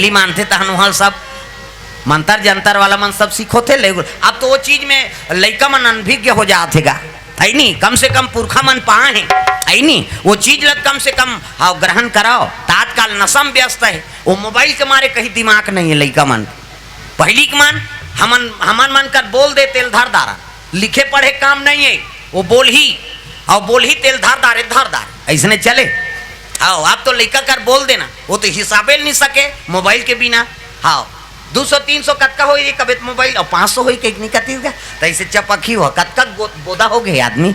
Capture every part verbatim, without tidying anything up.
ली मानथे तहन वहाँ सब मंतर जंतर वाला मन सब सीखोथे ले। अब तो वो चीज में लइका मन अनभिज्ञ हो जात हे गा, है नी? कम से कम पुरखा मन पाए हे, है नी? वो चीज ल कम से कम, हाँ, ग्रहण कराओ। त आजकल नशा में व्यस्त हे, वो मोबाइल के मारे कहीं दिमाग नहीं हे लइका मन। पहिली के मन, हमन हमन मन कर बोल दे तेल धर दारा, लिखे पढ़े काम नहीं हे, वो बोलही, अउ बोलही तेल धर दारे धर दारे, अइसने चले। हाँ, अब तो लइका कर बोल देना, वो तो हिसाबे नहीं सके मोबाइल के बिना। हाँ, दू सौ तीन सौ कतका होई रे, कबे त मोबाइल, अउ पाँच सौ होई के नहीं कती का, त अइसे चपक ही हो, कतका गो-, बोदा हो गए आदमी।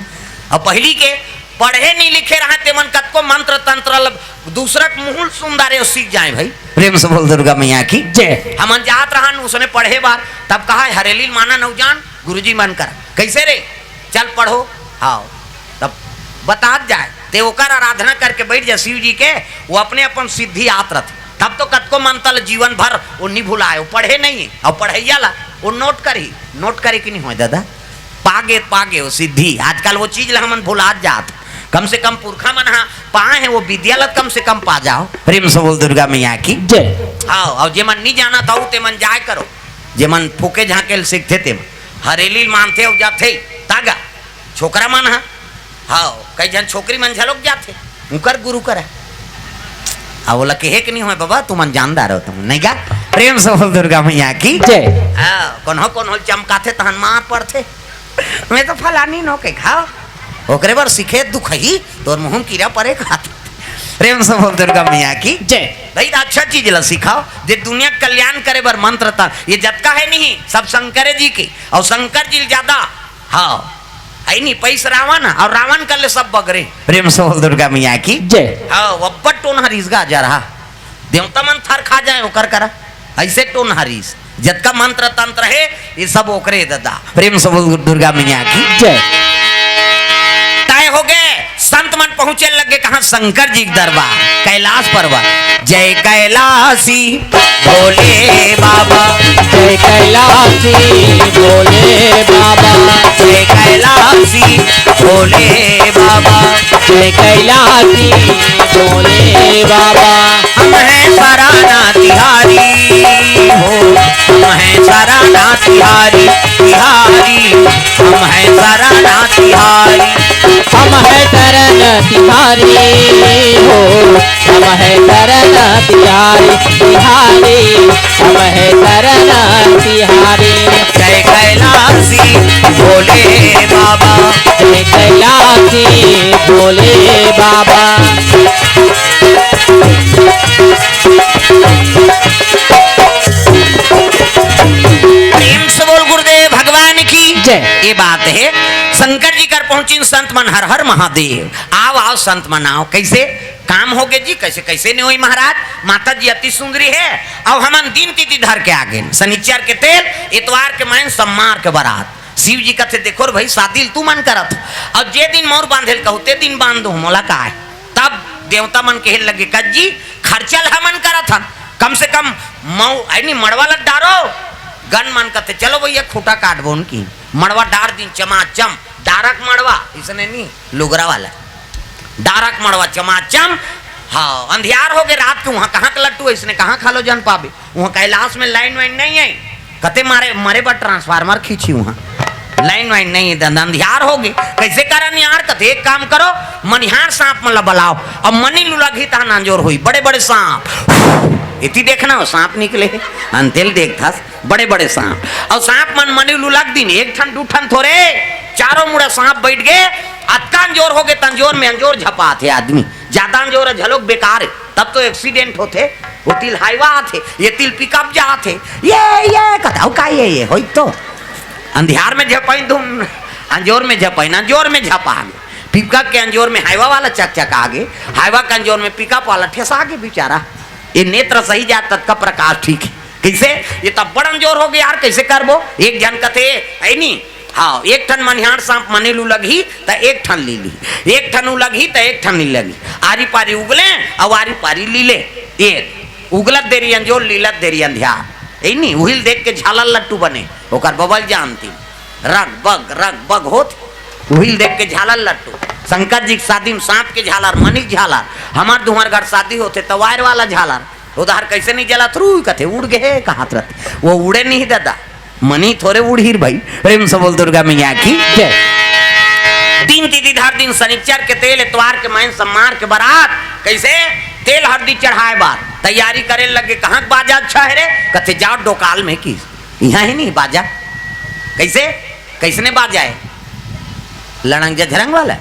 अउ पहिली के पढ़े नहीं लिखे रहा, तेमन कतको मंत्र तंत्र ल दूसरा के मुँह ल सुन डारे अउ सीख जाए भाई। प्रेम से बोल दुर्गा मैया की। जय। हमन जात रहन उसने पढ़े बार, तब कहा, "हरेली ल माना नौ जान, गुरुजी मन कर।" "कैसे रे?" "चल पढ़ो।" हाँ, तब बतात जाए, ते ओकर आराधना करके बैठ जा शिव जी के, वो अपने अपन सिद्धि आत रथे। तब तो कतको मंत्र ल जीवन भर वो नहीं भुलाए, वो पढ़े नहीं हे, अउ पढ़ैया ला वो नोट करही, नोट करे कि नहीं होय दादा? पागे, पागे वो सिद्धि। आजकल वो चीज ला हमन भुलात जात। कम से कम पुरखा मन हा पाए हे, वो विद्या ला कम से कम पा जाओ। प्रेम से बोल दुर्गा मैया की। जय। हाँ, अउ जेमन नहीं जानत हो, तेमन जाए करो। जेमन फूके झांके ल सीखथे, तेमन हरेली ल मानथे अउ जाथे। तागा, छोकरा मन हा, हाँ, कई झन छोकरी मन झलोक जाथे, उकर गुरु करा। अब ओला कहे के नहीं होय, "बाबा, तुमन जान डारो तुम नहीं गा।" प्रेम से बोल दुर्गा मैया की। जय। हाँ, कोनो कोनो चमकाथे तहन मार पड़थे। "मैं तो फलानी नो के खाओ, ओकरे बर सिखे दुख ही, तोर मुँह में कीड़ा परे खात।" प्रेम से बोल दुर्गा मैया की। जय। भाई, अच्छा चीज ला सिखाओ, जे दुनिया के कल्याण करे बर मंत्र था, ये जतका हे नहीं, सब शंकर जी के, अउ शंकर जी ल ज्यादा, हाँ, है नहीं, पैस रावण अउ रावण कर ले सब बगरे। प्रेम से बोल दुर्गा मैया की। जय। हाँ, वो अब्बड़ टोनहा रिस गा जा रहा, देवता मन थर खा जाए ओकर करा, अइसे टोनहा रिस। जतका मंत्र तंत्र हे, ये सब ओकरे दादा। प्रेम से बोल दुर्गा मैया की। जय। तय हो गए, संत मन पहुंचे लगे कहाँ? शंकर जी के दरबार, कैलाश पर्वत। जय कैलाशी भोले बाबा। जय कैलाशी भोले बाबा। जय कैलाशी भोले बाबा। जय कैलाशी भोले बाबा। हम हैं सराना तिहारी हो, हम हैं सराना तिहारी, तिहारी, हम हैं सराना तिहारी। हम हैं सराना तिहारी हो, हम हैं सराना तिहारी, तिहारी, हम हैं सराना तिहारी। जय कैलाशी भोले बाबा। जय कैलाशी भोले बाबा। प्रेम से बोल गुरुदेव भगवान की। जय। ये बात हे, शंकर जी कर पहुंचिन संत मन, हर हर महादेव। आओ, आओ संत मन, आओ। कैसे काम हो गए जी? कैसे, कैसे नहीं होई महाराज? माता जी अति सुंदरी हे, अउ हमन दिन तिथि धर के आ गए, शनिचर के तेल, इतवार के मायन सम्मार के बरात। शिव जी कथे, "देखो रे भाई, शादी ल तू मन करत हो, अउ जे दिन मौर बांधे ल कहू, ते दिन बांध दो, मोला का हे?" तब देवता मन कहे लगे, "कस जी, खर्चा ल हमन करत हन, कम से कम मऊ, है नी, मड़वा ल डारो।" गन मन कथे, "चलो भैया, खूंटा काटबो न की।" मड़वा डार दिन चमाचम, डारक मड़वा, इसने नहीं, लुगरा वाला, डारक मड़वा चमाचम। हाँ, अंधियार हो गए रात के, वहाँ कहाँ के लट्टू, इसने कहाँ खा लो जान पाबे। वहाँ कैलाश में लाइन वाइन नहीं है, कते मारे, मरे बर ट्रांसफार्मर खींची वहाँ, लाइन वाइन नहीं है, दंद अंधियार हो गए। कैसे करन यार? कते एक काम करो, मनिहार सांप मन ला बलाओ, अब मनी लुलगही तहन अंजोर होई, बड़े बड़े सांप। इति देखना हो, सांप निकले, अंतेल देखथस, बड़े बड़े सांप। अउ सांप मन मनी लुलग दिन, एक ठन दू ठन थोरे, चारों मुड़ा सांप बैठ गए, अतका अंजोर हो गए, तंजोर में अंजोर झपात हे आदमी। ज्यादा अंजोर झलोक बेकार हे, तब तो एक्सीडेंट होथे। वो तिल हाईवा आथे, ये तिल पिकअप जाथे, ये, ये, कथाऊ का ये, ये, होई तो। अंधियार में झपाइन धुन, अंजोर में झपाइन, अंजोर में झपा गे। पिकअप के अंजोर में हाईवा वाला चकचका गे, हाईवा के अंजोर में पिकअप वाला ठेसा गे बेचारा। ये नेत्र सही जात ततका प्रकाश ठीक हे। कैसे? ये तब बड़ अंजोर हो गए यार, कैसे करबो? एक झन कथे, है नी? हाँ, एक ठन मनिहार सांप मनी लुलगही, त एक ठन ली ली। एक ठन उलगही, त एक ठन ली लगी। आरी पारी उगले, अउ आरी पारी लीले। ये उगलत देरी अंजोर, लीलत देरी अंधियार। है नी? उहिल देख के झालर लट्टू बने, ओकर बबल जानती। रग बग, रग बग होत। उहिल देख के झालर लट्टू। शंकर जी के शादी में सांप के झालर, मनी के झालर। हमार तुम्हार घर शादी होथे, त वायर वाला झालर। ओ दहर कइसे नइ जलत रुई कथे, उड़ गे हे कहत रथे। ओ उड़े नहीं ददा, मनी थोरे उड़ही रे भई। प्रेम से बोल दुर्गा मैया की जय। दिन तिथि धर दिन सनिचर के तेल एतवार के मइन सम्मार के बरात, कइसे तेल हरदी चढ़ाय बर तैयारी करे लगे। कहाँ के बाजा अच्छा हे रे? कथे जाव डोकाल में किस, इहाँ हे नहीं बाजा। कइसे? कइसने बाजा हे? लड़ंग जझरंग वाला?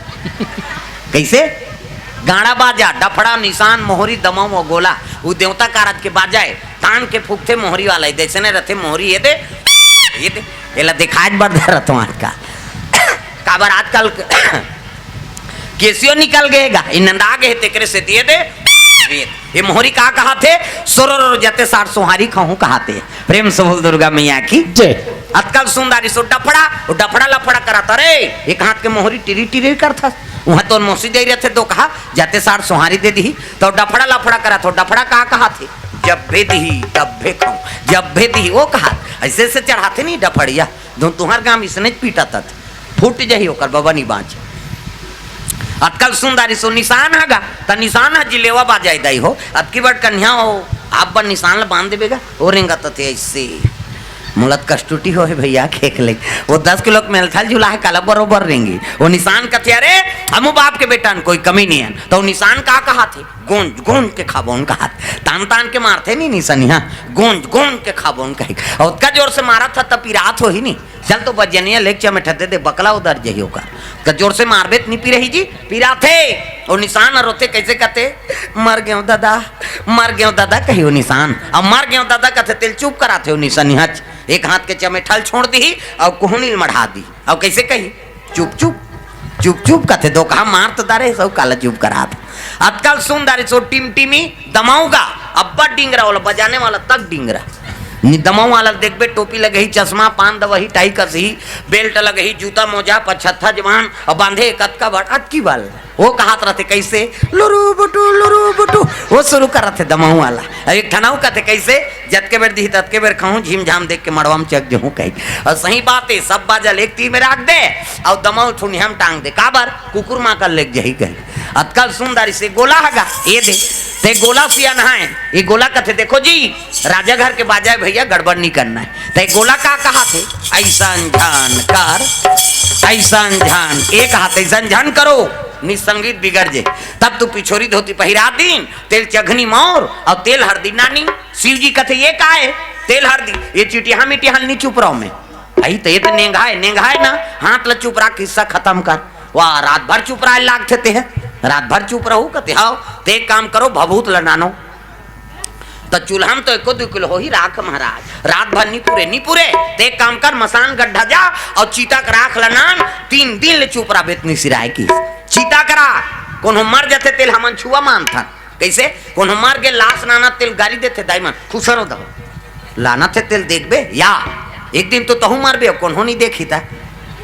कइसे? गाड़ा बाजा, डफड़ा, निसान, मोहरी, दमऊ अउ गोला। उ देवता कारज के बाजा हे। तान के फूकथे मोहरी वाला, ए दइसने रथे मोहरी, ए दे, ए दे। एला देखाय बर धरत हँव आजकल। काबर आजकल केसियो निकल गे हे गा, ए नंदा गे हे, तेकरे सेती ए दे, ए दे। ए मोहरी का कहत हे? सोरोर जते साठ सोहारी खहूँ कहत हे। प्रेम से बोल दुर्गा मैया की जय। अतका ल सुन दारिस ओ डफड़ा, ओ डफड़ा लफड़ा करत, अरे, एक हाथ के मोहरी टिरी टिरी करथस। उहाँ तोर मौसी दे रथे, तो कहा, जाते साठ सोहारी दे दिही, तो डफड़ा लफड़ा करत हो, डफड़ा का कहत हे? जब भी दिही, तब भी खाऊं, जब भी दिही, ओ कहा, अइसे से चढ़ाथे नहीं डफड़िया, धुन तुँहर गाँव इसने पीटत हे, फूट जही ओकर बबा नी बाँच। अतका ल सुन दारिस ओ निसान ह गा, त निसान ह जिलेवा बाजा ए दाई हो, अतकी बड़ कन्या हो, आप बर निसान ल बांध देबे गा, ओ रेंगत हे अइसे। मोला त कष्टुटी होहे भइया, खेक ले। ओ दस किलो के मेलथल झुला हे, काला बरोबर रेंगी। ओ निसान कथे, "अरे, हमू बाप के बेटा हन, कोई कमी नइ हे।" त ओ निसान का कहत हे? "गोंज, गोंज के खाबोन," कहत। तान, तान के मारथे नी निसनिया, "गोंज, गोंज के खाबोन," कही। अउ ओतका जोर से मारत ह, त पिरात होही नी। चल तो बजनिया लेके चमेठा दे दे, बकला उधर जही ओकर। त जोर से मारबे त नी पिरही जी, पिराथे। ओ निसान ह रोथे, कइसे कथे, "मर गेंव ददा, मर गेंव ददा," कही ओ निसान। अब "मर गेंव ददा" कथे, तेल चुप कराथे ओ निसनिया। एक हाथ के चमेठा ल छोड़ दिही अउ कोहनी ल मढ़ा दिही। अउ कइसे कही, "चुप, चुप, चुप, चुप," कथे, "दो कहा मार तो दारे, सब काला चुप करात।" अतका ल सुन दारिस ओ टिमटिमी दमऊ गा, अब्बड़ डिंगरा वाला, बजाने वाला तक डिंगरा। नि दमऊ वाला ल देखबे, टोपी लगही, चश्मा, पान दवही, टाई कसही, बेल्ट लगही, जूता मोजा, पछत्था जवान, अउ बांधे कतका बड़, अतकी बड़। ओ कहत रथे कइसे, "लुरु बुटु, लुरु बुटु," ओ सुरू करत हे दमऊ वाला। अउ एक ठन अउ कथे कइसे, "जतके बेर दिही ततके बेर खाहूं, झिमझाम देख के मड़वा म चघ जहूं," कही। अउ सही बात हे, सब बाजा ल एक तीर में राख दे, अउ दमऊ ठुनिया म टांग दे। काबर? कुकुर माकर लेग जही कही। अतका ल सुन दारिस ए गोला ह गा, ए दे, ते गोला सियान हे, ए गोला कथे, "देखो जी, राजा घर के बाजा हे भइया, गड़बड़ नी करना हे।" त ए गोला का कहत हे? "अइसन झन कर, अइसन झन," ए कहत, "अइसन झन करो, नी संगीत बिगड़ जे।" तब तो पिछोरी धोती पहिरा दिन, तेल चघनी मौर अउ तेल हरदी नानी। शिव जी कथे, "ए का हे? तेल हरदी, ए चिटिहा मिटिहा ल नी चुपरव में।" अई त ए त नेंघाय, नेंघाय ना, हाथ ल चुपरा, किस्सा खतम कर। वाह, रात भर चुपराय लागथे ते ह, रात भर चुप रहू कथे, "हव, ते एक काम करो, भभूत ल नानो।" त चूल्हा म तो एको दू किलो होही राख महाराज, रात भर नी पुरे, नी पुरे, ते एक काम कर, मसान गड्ढा जा अउ चीता के राख ल नान, तीन दिन ले चुप रहिबे त नी सिराय की। चीता के राख, कोनो मर जथे तेल हमन छुआ मानथन। कइसे? कोनो मर गे लाश नानत तेल गारी देथे, "दाई मन, खुसरो दहो।" लानत हे तेल देखबे या? एक दिन तो तहूं मरबे, कोनो नी देखही त।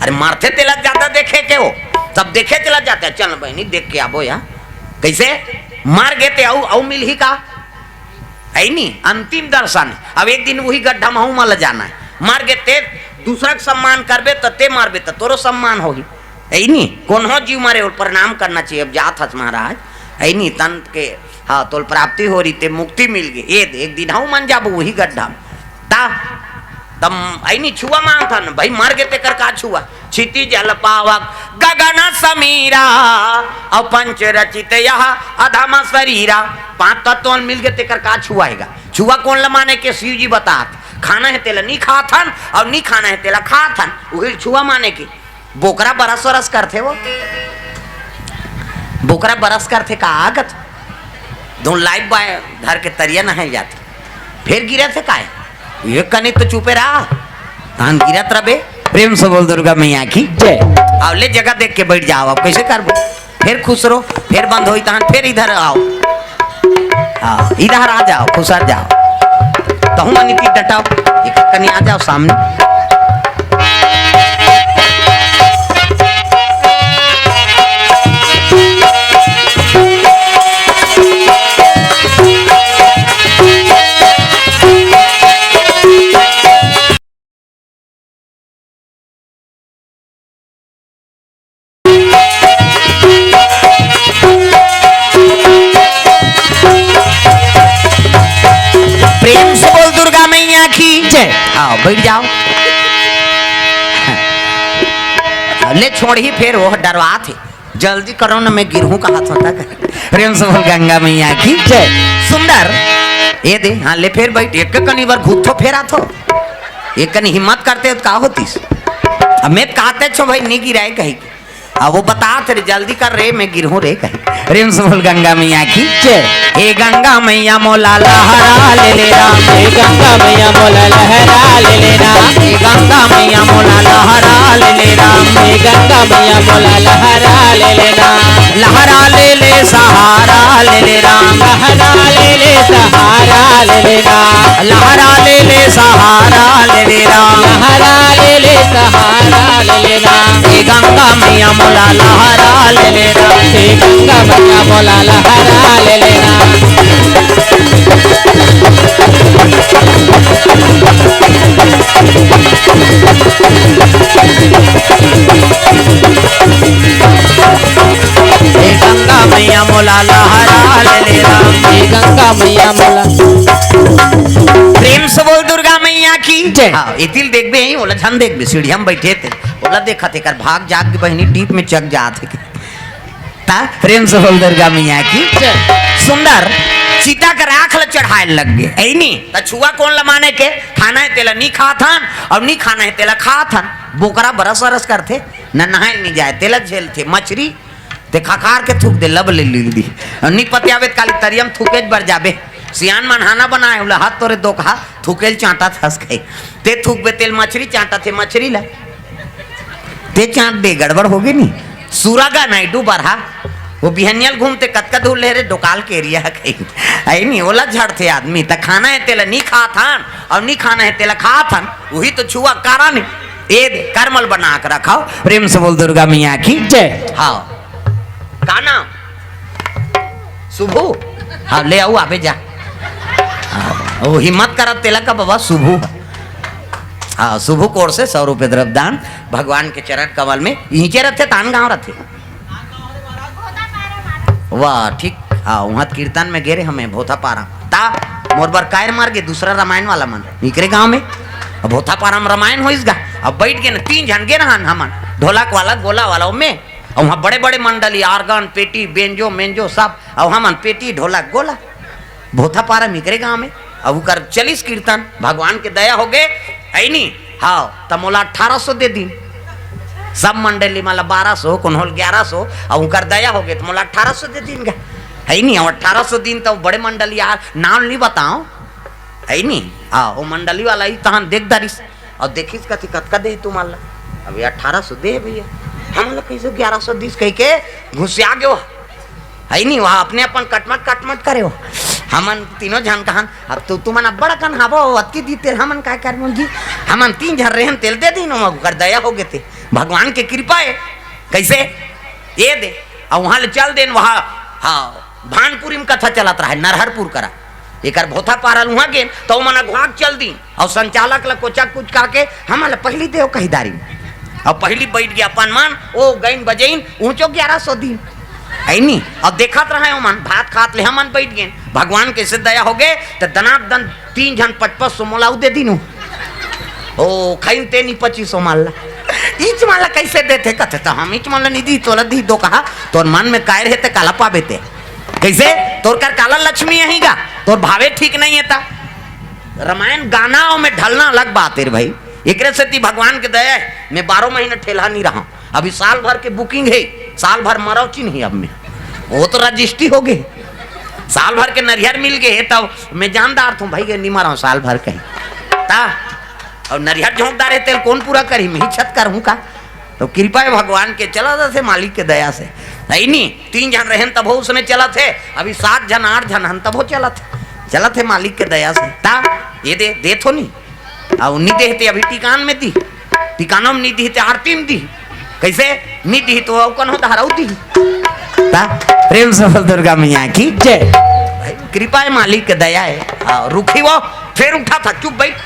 अरे मरथे तेला जादा देखे के हो, तब देखे चला जाथे, "चल बहिनी, देख के आबो या।" कइसे? मर गे ते अउ, अउ मिलही का? हे नी, अंतिम दर्शन। अब एक दिन उही गड्ढा म हूं मला जाना हे। मर गे ते दूसरा के सम्मान करबे, त ते मरबे, त तोरो सम्मान होही। हे नी, कोनो जीव मरे, ओला प्रणाम करना चाहिए। अब जात हस महाराज, हे नी, तन के, हाँ, तोल प्राप्ति हो रही, ते मुक्ति मिल गई। ए दे, एक दिन हूं मन जाबो उही गड्ढा म। ता, तम, हे नी, छुआ मानथन, भाई मर गे तेकर का छुआ? क्षिति जल पावक गगन समीरा, अउ पंच रचित यह अधम शरीरा। पांच तत्व मिल गे तेकर का छुआ हे गा? छुआ कोन ल माने के? शिव जी बतात, खाना हे तेला नी खाथन, अउ नी खाना हे तेला खाथन, उही ल छुआ माने के। बोकरा बरस वरस करथे वो, बोकरा बरस करथे का आगत? धुन लाइफ बॉय धर के तरिया नहाय जाथे, फेर गिरत हे काय? एक कनी तो चुपे रहा, तहन गिरत रबे। प्रेम से बोल दुर्गा मैया की जय। अब ले जगह देख के बैठ जाओ, अब कइसे करबो? फेर खुसरो, फेर बंद होई, तहन फेर इधर आओ। हाँ, इधर आ जाओ, खुसर जाओ। तहूं मनी तीर डटाओ, एक कनी आ जाओ सामने। मैया की जय। आओ, बैठ जाओ। ले छोड़ही, फेर वो डरवाथे। जल्दी करो न, मैं गिरहूं कहाथों तक। प्रेम से बोल गंगा मैया की जय। सुंदर, ये दे, हाँ, ले फेर बैठ। एक कनी बार घुत्थो फेराथो, एक कनी हिम्मत करते हो तो का होतीस? अब मैं कहते छो भाई, नहीं गिराए कहीं। अब वो बतात रे, जल्दी कर रे, मैं गिरहूं रे कहीं। प्रेम से बोल गंगा मैया की जय। हे गंगा मैया मोला लहरा ले ले राम। हे गंगा मैया मोला लहरा ले ले राम। हे गंगा मैया मोला लहरा ले ले राम। हे गंगा मैया मोला लहरा ले ले राम। लहरा ले ले सहारा ले ले राम। लहरा ले ले सहारा ले ले राम। लहरा ले ले सहारा ले ले राम। लहरा ले ले सहारा ले ले राम। हे गंगा मैया मोला लहरा ले ले राम। हे गंगा मैया मोला लहरा ले ले राम। हे गंगा मैया मोला लहरा ले ले राम। हे गंगा मैया मोला। प्रेम से बोल दुर्गा मैया की जय। हाँ, एती ल देखबे, यहीं ओला झन देखबे, सीढ़िया में बैठे थे, ओला देखा थे, कर भाग जात के बहिनी डीप में चक जात हे। ता प्रेम से बोल दुर्गा मैया की जय। सुंदर चिता कर आँख ल चढ़ाए लग गे, ऐनी त छुआ कोन ल माने के? खाना हे तेला नी खाथन, अउ नी खाना हे तेला खाथन। बोकरा बरस बरस करथे, न नहाए नी जाए, तेला झेलथे मछरी। ते खखार के थूक दे, लब ले लील दी। अउ नी पतियावे त काली तरियम थूकेच बर जाबे। सियान मन हाना बनाए, उला हाथ तोरे दो कहा, थूकेल चांटा थस गए। ते थूकबे तेल मछरी चांटा थे मछरी ला। ते चांट दे, गड़बड़ होगे नी। सूरा गा नायडू बरहा, वो बिहनियल घूमते कतका दूर ले रे, डोकाल के एरिया है कहीं। ऐ नी, ओला झड़थे आदमी, त खाना हे तेला नी खाथन, अउ नी खाना हे तेला खाथन, वही तो छुआ कारण हे। ए दे, करमल बना के रखाओ। प्रेम से बोल दुर्गा मैया की जय। हाँ। का नाम? शुभू? हाँ, ले आऊ, आबे जा। हाँ, वो हिम्मत करत तेला का बाबा शुभू। हाँ, शुभू कोर से सौ रुपये द्रव्यदान भगवान के चरण कमल में। इहिंचे रथे, तान गाँव रथे। वाह, ठीक। हाँ, वहाँ कीर्तन में गे रे हमें भोथा पारा। ता मोर बर कायर मार गे, दूसरा रामायण वाला मन इकरे गाँव में। अब भोथा पारा में रामायण होइस गा। अब बैठ गे न, तीन झन गे रहन हमन, ढोलक वाला, गोला वाला, ओमे। अउ वहाँ बड़े-बड़े मंडली, organ, पेटी, बेंजो, मेंजो सब, अउ हमन पेटी, ढोलक, गोला। भोथापारा मिकरे गाँव में, अउ उकर चलिस कीर्तन, भगवान के दया होगे, ऐ नी? हाँ, त मोला अठारह सौ दे दिन। सब मंडली मन ला बारह सौ, कोनो ल ग्यारह सौ, अउ उकर दया होगे, त मोला अठारह सौ दे दिन गा। है नी? अउ अठारह सौ दिन त बड़े मंडली यार, नाम नी बताओ। है नी? हाँ, वो मंडली वाला ही तहन देख दारिस। अउ देखिस कथी, "कतका दे तुमन ला?" "अबे अठारह सौ दे भैया।" "हमन ला कइसे ग्यारह सौ दिस?" कहिके घुसिया गे वो। है नी, वहाँ अपने अपन कटमट कटमट करे वो। हमन तीनों झन कहन, "अब तो तुमन अब्बड़ अकन हावो, अतकी दी तेल हमन काय करबो जी? हमन तीन झन रहेन, तेल दे दीन, ओमा ओकर दया होगे ते। भगवान के कृपा हे।" कइसे? ये दे। अउ वहाँ ले चल देन, वहाँ, हाँ, भानपुरी में कथा चलत रहे, नरहरपुर करा। एकर भोथा पारा ल उहाँ गेन, त ओमन अघुवाक चल दीन, अउ संचालक ल कोचा कुचका के, "हमन ल पहिली देव," कहि दारिन। अउ पहिली बइठ गे अपन मन, ओ गइन बजइन, ऊँचो ग्यारह सौ दीन। है नी? अउ देखत रहे ओमन, भात खात ले हमन बइठ गेन। भगवान कइसे दया होगे, त दनादन तीन झन पचपच सौ मोला अउ दे दीन। ओ, खइन ते नी पच्चीस सौ मान ला। इच मान ला कइसे देथे? कथे, "त हम इच मान ला नी दी, तोला दी दो कहा, तोर मन में काय रहे ते काला पाबे ते।" कइसे? तोर कर काला लक्ष्मी अही गा, तोर भावे ठीक नहीं हे ता। रामायण गाना अउ में ढलना अलग बात हे रे भाई। एकरे सेती भगवान के दया हे, मैं बारह महीना ठेलहा नी रहा। अभी साल भर के booking हे, साल भर मरौची नहीं अब मैं। वो तो रजिस्ट्री होगे। साल भर के नरिहर मिल गे हे, तब मैं जानदार थों भाई के नी मरौं साल भर कहीं। ता, अउ नरिहर झोंकदार हे, तेल कोन पूरा करही? मैं ही छत करहूँ का? त कृपा हे भगवान के, चलत हे मालिक के दया से। है नी? तीन झन रहेन तभो उसने चलत हे, अभी सात झन, आठ झन हन तभो चलत हे, चलत हे मालिक के दया से। ता, ये दे, दे थो नी। अउ नी देह ते अभी टिकान में दी, टिकानो में नी दी ते आरती में दी। कइसे? नी दी तो अउ कन्हो धारा दी। ता, प्रेम से बोल दुर्गा मैया की जय। भाई, कृपा हे, मालिक के दया हे। हाँ, रुकी वो, फेर उठा था, चुप बइठ,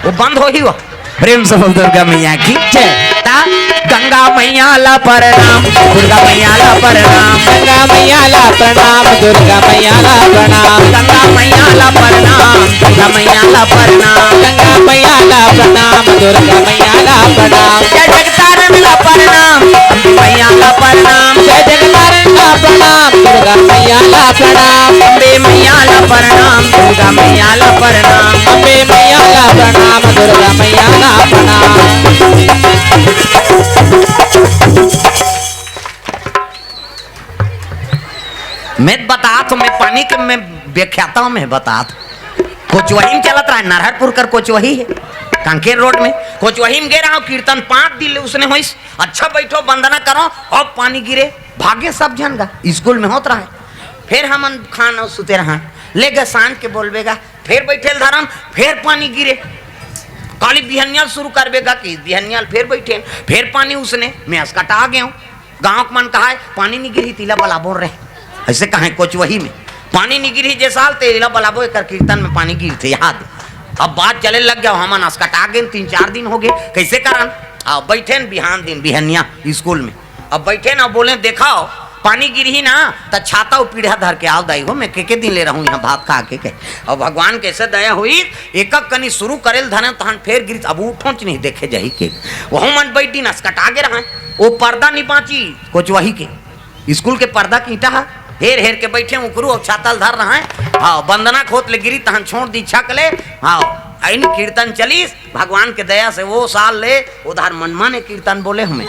वो बंद होही वो। प्रेम से बोल दुर्गा मैया की जय। ता गंगा मैया ला प्रणाम, दुर्गा मैया ला प्रणाम, गंगा मैया ला प्रणाम, दुर्गा मैया ला प्रणाम, गंगा मैया ला प्रणाम, दुर्गा मैया ला प्रणाम, गंगा मैया ला प्रणाम, दुर्गा मैया ला प्रणाम। जय जगतारण ला प्रणाम, अम्बे मैया ला प्रणाम, जय जगतारण ला प्रणाम, दुर्गा मैया ला प्रणाम, अम्बे मैया ला प्रणाम, दुर्गा मैया ला प्रणाम, अम्बे मैया ला प्रणाम, दुर्गा मैया ला प्रणाम। मैं बतात, मैं पानी के, मैं व्याख्याता हूँ, मैं बतात। कोचवही में चलत रहा, नरहरपुर कर कोचवही है, कांकेर रोड में। कोचवही में गे रहा हूँ, कीर्तन पाँच दिन ले उसने होइस। अच्छा बैठो, वंदना करो, अब पानी गिरे, भागे सब झन गा, स्कूल में होत रहा है। फिर हमन खान अउ सुते रहा, ले गे सांझ के बोलबे गा, फिर बैठे ल धरम, फिर पानी गिरे। काली बिहनिया शुरू करबे गा कि बिहनिया ल फिर बैठे, फिर पानी उसने, मैं असकटा गए हूँ। गाँव के मन कहा है, पानी नहीं गिरी, तेला बलाबो रे। ऐसे कहे कोचवही में, पानी नहीं गिरी जे साल, तेला बलाबो, एकर कीर्तन में पानी गिरथे, याद। अब बात चले लग गया, हमन असकटा गेन, तीन चार दिन हो गए, कैसे करन? आ, बैठे न बिहान दिन, बिहनिया स्कूल में। अब बैठे न, बोले, "देखाओ, पानी गिरही ना, त छाता अउ पीढ़ा धर के आओ दाई हो, मैं के के दिन ले रहूं यहाँ भात खा के," कहे। अब भगवान कैसे दया हुई, एक एक कनी शुरू करे ल धरन, तहन फेर गिर, अब उठोंच नहीं देखे जाही के। वहू मन बैठ दिन असकटा गे रहा, वो पर्दा नहीं बाँची, कोचवही के। स्कूल के पर्दा के ईंटा हा हेर हेर के बैठे, उकरू अउ छाता ल धर रहा है। हाँ, वंदना खोत ले गिरी, तहन छोड़ दी छक ले। हाँ, ऐन कीर्तन चलीस, भगवान के दया से वो साल ले उधार मनमाने कीर्तन बोले हमें।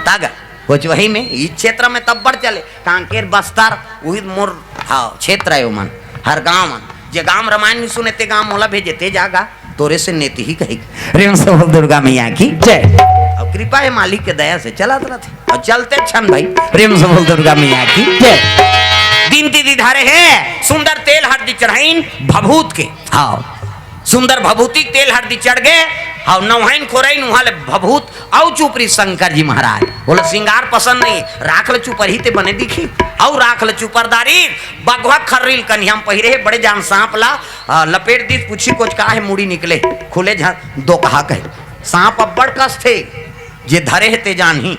तागा, कोचवही में, इस क्षेत्र में तब बढ़ चले, कांकेर बस्तर, उही मोर, हाँ, क्षेत्र है ओमन, हर गाँव मन। जे गाँव रामायण नहीं सुने, ते गाँव मोला भेजे, ते जागा। तोरे से नेति ही कही। प्रेम से बोल दुर्गा मैया की जय। अब कृपा है मालिक के दया से चलत रथे। और चलते क्षण भाई, प्रेम से बोल दुर्गा मैया की जय। दिन दीदी धारे है, सुंदर तेल हरदी चढ़ाइन भभूत के। हाँ, सुंदर भभूति के तेल हरदी चढ़ गए। हाँ, नवहाइन खोराइन उहाँ ले भभूत। अउ चुप रही शंकर जी महाराज, बोला, "श्रृंगार पसंद नहीं, राख ल चुपरही ते बने दिखी।" अउ राख ल चुपरदारी, बघवा खर्री ल कनिहा म पहिरे हे, बड़े जान सांप ला, आ, लपेट दीस, पूछी कोच का हे, मुड़ी निकले, खुले झन दो कहा कहे। सांप अब्बड़ कसथे, जे धरे हे ते जानही।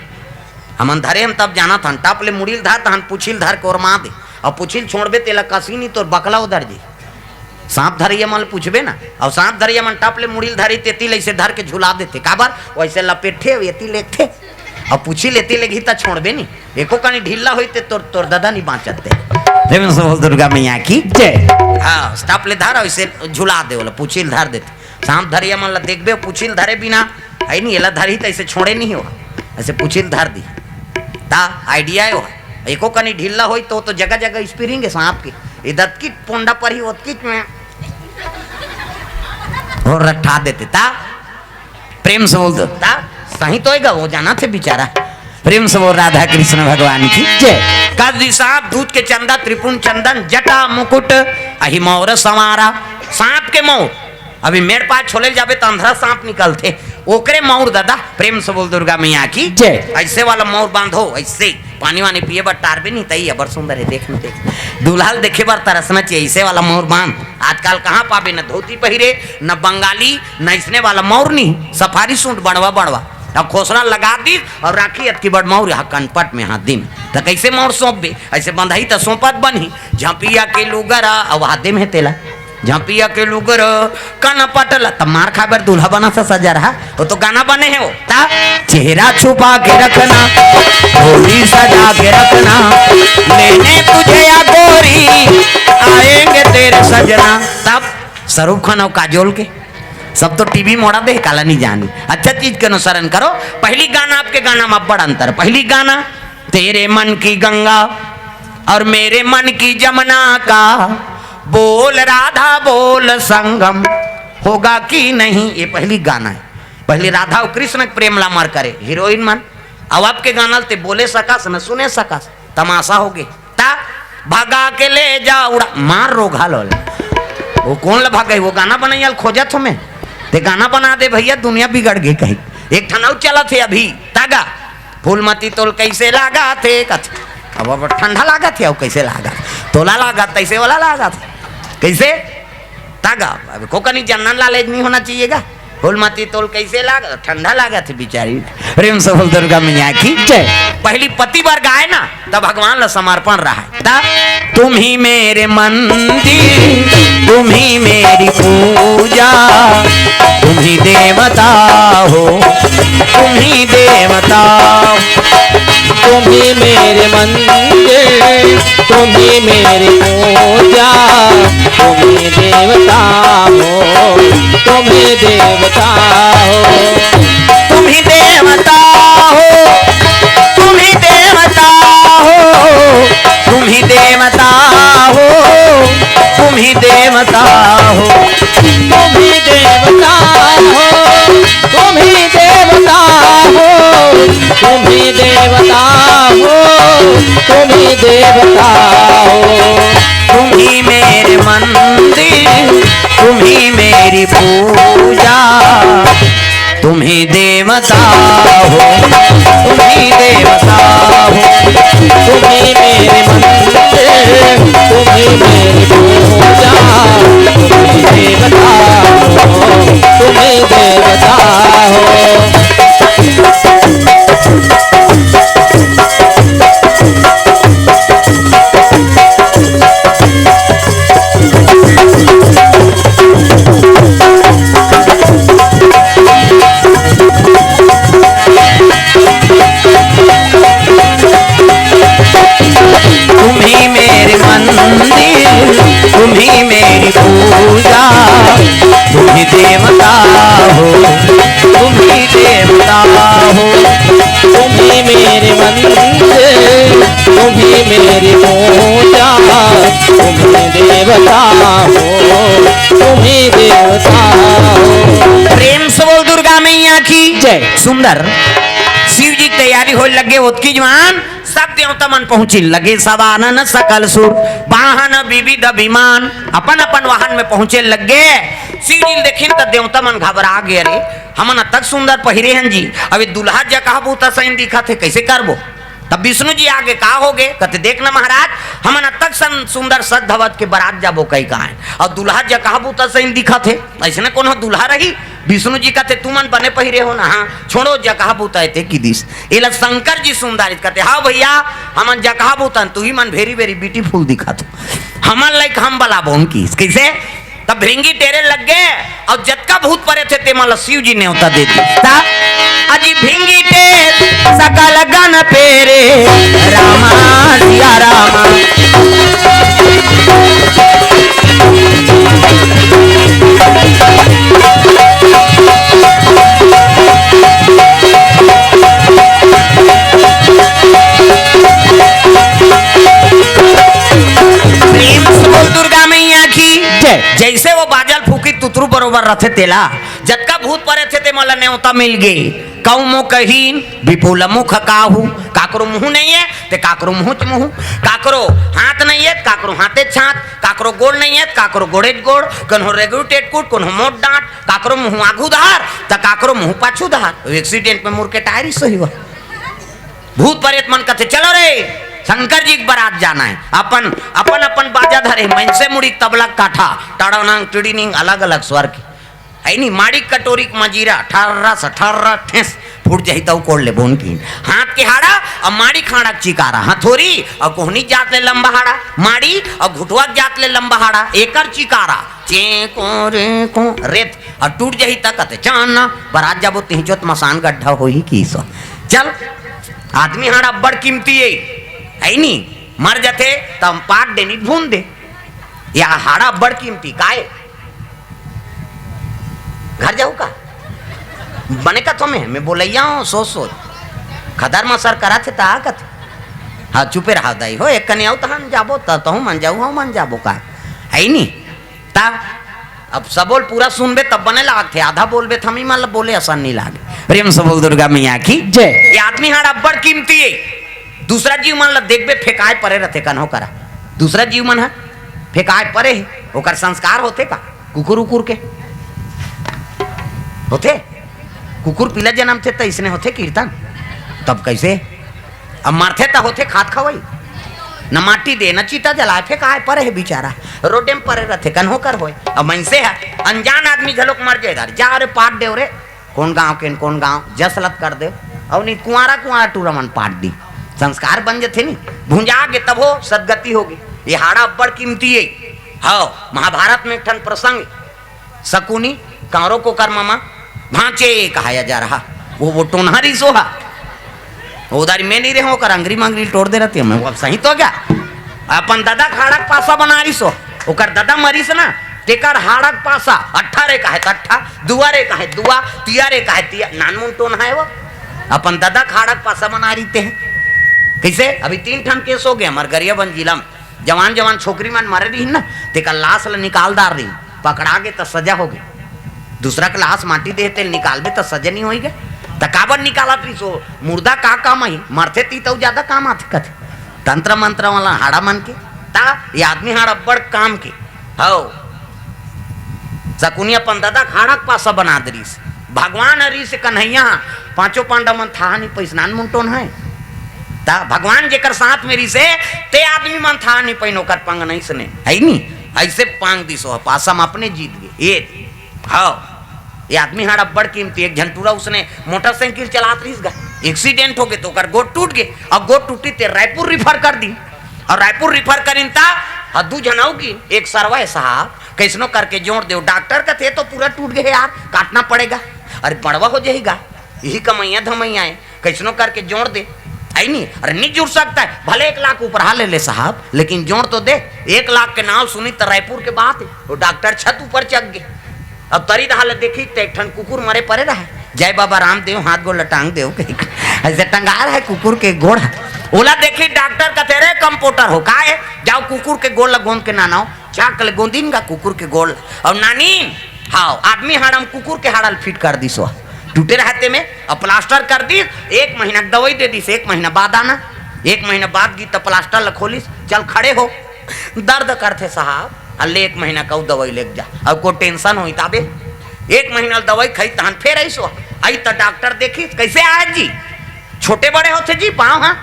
हमन धरे हन तब जानत हन, टप ले मुड़ी ल धर, तहन पूछी ल धर के ओरमा दे, अउ पूछी ल छोड़बे तेला कसी नहीं, तोर बकला उधर जी। सांप धरइया मन ल पूछबे ना, अउ सांप धरइया मन टप ले मुड़ी ल धरी, तेती ले अइसे धर के झुला देथे। काबर? वइसे लपेटथे, एती लेगथे, अउ पूछी ल एती लेगही त छोड़बे नहीं। एको कनी ढिल्ला होई ते तोर, तोर ददा नहीं बाँचत ते। प्रेम से बोल दुर्गा मैया की जय। हाँ, टप ले धर, अइसे झुला दे, ओला पूछी ल धर देथे। सांप धरइया मन ल देखबे, पूछी ल धरे बिना, है नहीं, एला धरही त अइसे छोड़े नहीं हो, अइसे पूछी ल धर दी। ता idea है वो। एको कनी ढिल्ला होई तो, तो जगह जगह spring है सांप के। इधर की पोंडा पर ही ओतकी में और रट्ठा देते ता। प्रेम से बोल दो ता। सही तो होएगा, वो जाना थे बेचारा। प्रेम से बोल राधा कृष्ण भगवान की जय। कद सांप दूध के चंदा, त्रिपुण चंदन, जटा मुकुट, अहि मौर संवारा। सांप के मौर, अभी मेड़ पास छोले जाबे त अंधरा सांप निकलथे, ओकरे मौर दादा। प्रेम से बोल दुर्गा मैया की जय। अइसे वाला मौर बांधो, अइसे पानी वानी पिए बर टारबे नहीं तई, अबर सुंदर है, देख न देख। दूल्हा ल देखे बर तरसना चाहिए, अइसे वाला मौर बांध। आजकल कहाँ पाबे, न धोती पहिरे, न बंगाली, न इसने वाला मौर नहीं, सफारी सूट बड़वा बड़वा। अब खोसरा लगा दी और राखी अतकी बड़ मौर यहाँ कनपट में हाथ दिन। त कैसे मौर सौंपबे? अइसे बंधाई त सौंपत बनही। झपिया के लुगरा, अब हाथ दे में तेला। झपिया के लुगर कन पटल, त मार खाए बर दूल्हा बना सा सजा रहा। वो तो गाना बने है वो। ता चेहरा छुपा के रखना, होली सजा के रखना, लेने तुझे या गोरी, आएंगे तेरे सजना। तब शाहरुख खान और काजोल के सब तो टीवी मोड़ा दे, काला नहीं जानी। अच्छा चीज के अनुसरण करो। पहली गाना आपके गाना में बड़ अंतर। पहली गाना तेरे मन की गंगा और मेरे मन की जमुना का बोल राधा बोल संगम होगा कि नहीं, ये पहली गाना है। पहली राधा और कृष्ण के प्रेम ला मर करे हीरोइन मन। अब आपके गाना ते बोले सकस न सुने सकस, तमाशा हो गए। ता भगा के ले जा उड़ा मार रोघा लोले। वो कौन ला भगाई? वो गाना बनैया ल खोजत हो मैं। ते गाना बना दे भैया, दुनिया बिगड़ गई कहीं। एक ठन अउ चलत हे अभी, तागा। फूलमती तोल कैसे लागत हे कथ। अब, अब ठंडा लागत हे, अब कैसे लागत? तोला लागत, तैसे वाला लागत। कैसे? तागा। अब को कनी जनरल नॉलेज नहीं होना चाहिएगा। फूलमती तोल कइसे लाग, ठंडा लागत हे बिचारी। प्रेम से बोल दुर्गा मैया की जय। पहली पति बर गाय ना, त भगवान ला समर्पण रहा। त तुम ही मेरे मंदिर, तुम ही मेरी पूजा, तुम ही देवता हो, तुम ही देवता हो। तुम ही मेरे मंदिर, तुम ही मेरी पूजा, तुम ही देवता हो, तुम ही देवता हो। तुम ही देवता हो, तुम ही देवता हो, तुम ही देवता हो, तुम ही देवता हो। तुम ही देवता हो, तुम ही देवता हो, तुम ही देवता हो, तुम ही देवता हो। तुम ही मेरे मंदिर, तुम ही मेरी पूजा, तुम ही देवता हो, तुम ही देवता हो। तुम ही मेरे मंदिर, तुम ही मेरी पूजा, तुम ही देवता हो, तुम ही देवता हो। तुम ही मेरे मंदिर, तुम ही मेरी पूजा, तुम ही देवता हो, तुम ही देवता हो। तुम ही मेरे मंदिर, तुम ही मेरी पूजा, तुम ही देवता हो, तुम ही देवता हो। प्रेम से बोल दुर्गा मैया की जय। सुंदर शिव जी के तैयारी होय लगे, ओतकी जुवार सब देवता मन पहुंचिन लगे, सदानन सकल सुर, वाहन विविध विमान, अपन अपन वाहन में पहुंचे लगे। शिव जी ल देखिन त देवता मन घबरा गे, अरे हमन अतक सुंदर पहिरे हन जी, अब ये दुल्हा जकहा बूता सही दिखत हे, कइसे करबो? तब विष्णु जी आगे, का होगे? कथे, देख न महाराज, हमन अतक सन सुंदर सज धवज के बरात जाबो कहि के आएन, अउ दुल्हा जकहा बूता सही दिखत हे, अइसने कोनो दुल्हा रही? विष्णु जी कथे, तुमन बने पहिरे हो ना, हाँ, छोड़ो जकहा बूता हे ते किदिस। एला शंकर जी सुंदर कथे, हाँ भैया, हमन जकहा बूता हन, तुही मन very very beautiful दिखत हो, हमन लाइक हम बलाबोन किस। कइसे? तब भृंगी टेरे लग गे, अउ जतका भूत परेत हे ते मन ला शिव जी नेवता दे दिस। ता अजी भृंगी टेर सकल गन पेरे, रामा सिया रामा। प्रेम से बोल दुर्गा मैया की जय। जइसे वो बाजल फूकी तुतरू बरोबर रथे तेला, जतका भूत परेत हे ते मन ला नेवता मिल गे। कौ मुखहीन विपुल मुख काहू, काकरो मुंह नइ हे ते काकरो मुंहच मुंह, काकरो हाथ नइ हे ते काकरो हाथेच हाथ, काकरो गोड़ नइ हे ते काकरो गोड़ेच गोड़, कोनो रेगुटेट कुट, कोनो मोट डांट, काकरो मुंह आगू धार त काकरो मुंह पाछू धार। एक्सीडेंट में मुड़ के टायरी सही हुआ। भूत परेत मन कथे, चलो रे, शंकर जी के बरात जाना हे। अपन, अपन, अपन बाजा धरे, मनसे मुड़ी तबला काठा, टड़ानांग, टिड़ीनिंग, अलग-अलग स्वर के। हे नी, माड़ी कटोरी के मजीरा, ठर्रा से ठर्रा ठेस, फूट जाही तउ कोड़ लेबोन किन। हाथ के हाड़ा, अउ माड़ी खाड़ा के चिकारा, हथोरी, अउ कोहनी जात ले लंबा हाड़ा, माड़ी, अउ घुटवा के जात ले लंबा हाड़ा, एकर चिकारा, चें को रे को, रेत, अउ टूट जाही त कथे, चान ना, बरात जाबो तिहिचोत मसान गड्ढा होही किस। चल, आदमी हाड़ा अब्बड़ कीमती हे, हे नी? मर जथे त हम पाट दे नी भून दे। या हाड़ा अब्बड़ कीमती, काय? घर जाहू का? बने कथो मैं, मैं बोलइया हूँ, सोच सोच। खदर मसर करत हे त आ कथे। हाँ, चुपे रहा दाई हो, एक कने आऊ तहन जाबो, त तहूँ मन जाहू, हम मन जाबो का? हे नी? ता अब सबो ल पूरा सुनबे तब बने लागथे, आधा बोलबे त हमही मन ल बोले असन नी लागे। प्रेम से बोल दुर्गा मैया की जय। ये आदमी हाड़ा अब्बड़ कीमती हे। दूसरा जीव मन ल देखबे फेकाय परे रथे कन्हो करा। दूसरा जीव मन ह फेकाय परे हे, ओकर संस्कार होथे का? कुकुर उकुर के होथे? कुकुर पीला जनमथे त इसने होथे कीर्तन? तब कइसे? अब मरथे त होथे खात खवई, न माटी दे, न चीता जलाय, फेकाय परे हे बिचारा, रोडे म परे रथे, कन्हो कर होय। अब मनसे ह अनजान आदमी घलोक मर जाय गा, जा रे पाट देव रे, कोन गांव के, कोन गांव, जस लत कर देव। अउ नहीं, कुंवारा कुंवारा टूरा मन पाट दी, संस्कार बन जथे नी। भुंजा गे तभो सदगति होगे। ये हाड़ा अब्बड़ कीमती हे। हव, महाभारत में एक ठन प्रसंग, शकुनी, कांवरो कोकर ममा, भांचे कहाया जा रहा। वो, वो टोनहा रिसो हा। वो उधारी में नहीं रहे, ओकर अंगरी मंगरी टोर दे रहती है, मैं वो अब सही तो क्या? अपन ददा के हाड़ा के पासा बना रिसो, ओकर ददा मरिस ना, तेकर हाड़ा के पासा, अट्ठा रे कहे त अट्ठा, दुआ रे कहे दुआ, तिया रे कहे तिया, नानमुन टोनहा हे वो। अपन ददा के हाड़ा के पासा बना रहिते हैं। कैसे? अभी तीन ठन केस होगे हमर गरियाबंद जिला में। जवान जवान छोकरी मन मरे रहिन ना, तेकर लाश ल निकाल डार रहिन, पकड़ा गे त सजा होगे। दूसरा के लाश माटी देहे तेल निकालबे त सजा नहीं होई गे, त काबर निकालत रहिस? ओ मुर्दा का काम आही? मरथे ती तऊ ज्यादा काम आथे कथे। तंत्र मंत्र वाला हाड़ा मन के, त ये आदमी हाड़ा अब्बड़ काम के। हव, शकुनी अपन ददा के हाड़ा के पासा बना दे रिस। भगवान ह रिस कन्हैया, पांचों पांडव मन थाहा नहीं पइस, नानमुन टोनहा हे। त भगवान जेकर साथ में रिसे, ते आदमी मन थाहा नहीं पइन, ओकर पंग नहीं सने, है नी? ऐसे पांग दिस, ओ पासा म अपने जीत गे। ये, हव, ये आदमी हाड़ा अब्बड़ कीमती। एक झन टूरा उसने मोटरसाइकिल चलात रहिस गा, एक्सीडेंट होगे त ओकर गोड़ टूट गे, अउ गोड़ टूटी ते रायपुर रिफर कर दी, अउ रायपुर रिफर करिन त, अउ दू झन अउ गिन, एक सरवा हे साहब, कइसनो करके जोड़ देव। डॉक्टर कथे तो पूरा टूट गे हे यार, काटना पड़ेगा। अरे बड़वा हो जाही गा, यही कमइया धमइया हे, कइसनो करके जोड़ दे। आई नहीं, अरे नहीं जुड़ सकता है, भले एक लाख ऊपर हा ले ले साहब, लेकिन जोड़ तो दे। एक लाख के नाव सुनी त रायपुर के बात हे, वो डॉक्टर छत ऊपर चढ़ गे। अब तरी डहा ले देखी त एक ठन कुकुर मरे परे रहा, जय बाबा रामदेव, हाथ गोड़ ल टांग देव कही। ऐसे टंगा रहा है कुकुर के गोड़। ओला देखी डॉक्टर कथे, रे कंपाउंडर हो का हे, जाव कुकुर के गोड़ ल गोंद के नानव। चाक ले गोंदिन गा कुकुर के गोड़ ल। अउ नानिन, हव, आदमी हाड़ा म कुकुर के हाड़ा ल फिट कर दिस, ओ टूटे रहा ते में, अउ प्लास्टर कर दिस। एक महीना के दवाई दे दिस, एक महीना बाद आना। एक महीना बाद गिस त प्लास्टर ल खोलिस, चल खड़े हो, दर्द करथे साहब, अउ ले एक महीना के अउ दवाई लेके जा, अउ को टेंशन होही ताबे। एक महीना ल दवाई खाइस, तहन फेर आइस ओ। आइस त डॉक्टर देखिस, कइसे आय जी? छोटे बड़े होथे जी पाँव, हाँ,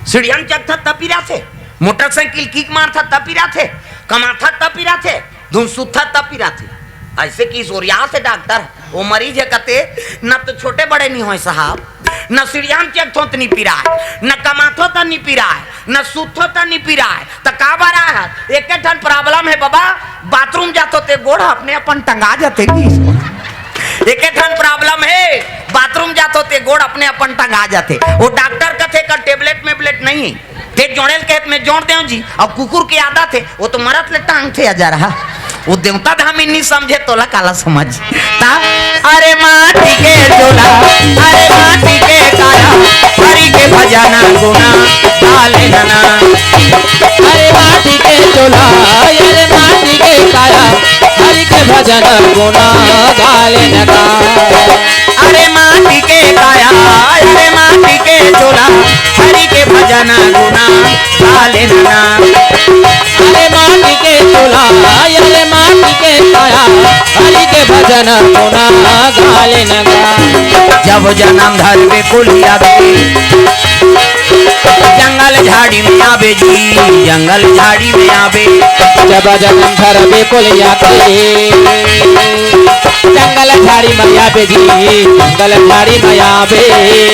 सीढ़िया म चघथस त पिराथे, मोटरसाइकिल किक मारथस त पिराथे, कमाथस त पिराथे, धुन सुतथस त पिराथे। ऐसे कहिस ओरियाथे डॉक्टर। ओ मरीज ह कथे, न तो छोटे बड़े नहीं होय साहब, न सीढ़िया म चघथों त नहीं पिराय, न कमाथों त नहीं पिराय, न सुतथों त नहीं पिराय, त काबर आय हस? एके ठन प्रॉब्लम हे बबा, बाथरूम जाथों ते गोड़ अपने अपन टंगा जाथे। एके ठन प्रॉब्लम हे, बाथरूम जाथों ते गोड़ अपने अपन टंगा जाथे। ओ डॉक्टर कथे का टेबलेट मेबलेट नहीं हे। ते जोड़े ल कहे त में जोड़ देव जी। अउ कुकुर के आदत हे, ओ तो मरत ले टांगथे अजा रहा। ओ देवता धामी नहीं समझे तोला काला समझ। ता, अरे माटी के चोला, अरे माटी के काया, हरि के भजन गुना गाले नना। अरे माटी के चोला, अरे माटी के काया, हरि के भजन गुना गाले नना। अरे माटी के काया, अरे माटी के चोला, हरि के भजन गुना गाले नना। अरे माटी के चोला, अरे माटी के काया, हरि के भजन गुना गाले नना। जब जन्म धरबे कुलिया के, जंगल झाड़ी में आबे जी, जंगल झाड़ी में आबे। जब जन्म धरबे कुलिया के, जंगल झाड़ी में आबे जी, जंगल झाड़ी में आबे।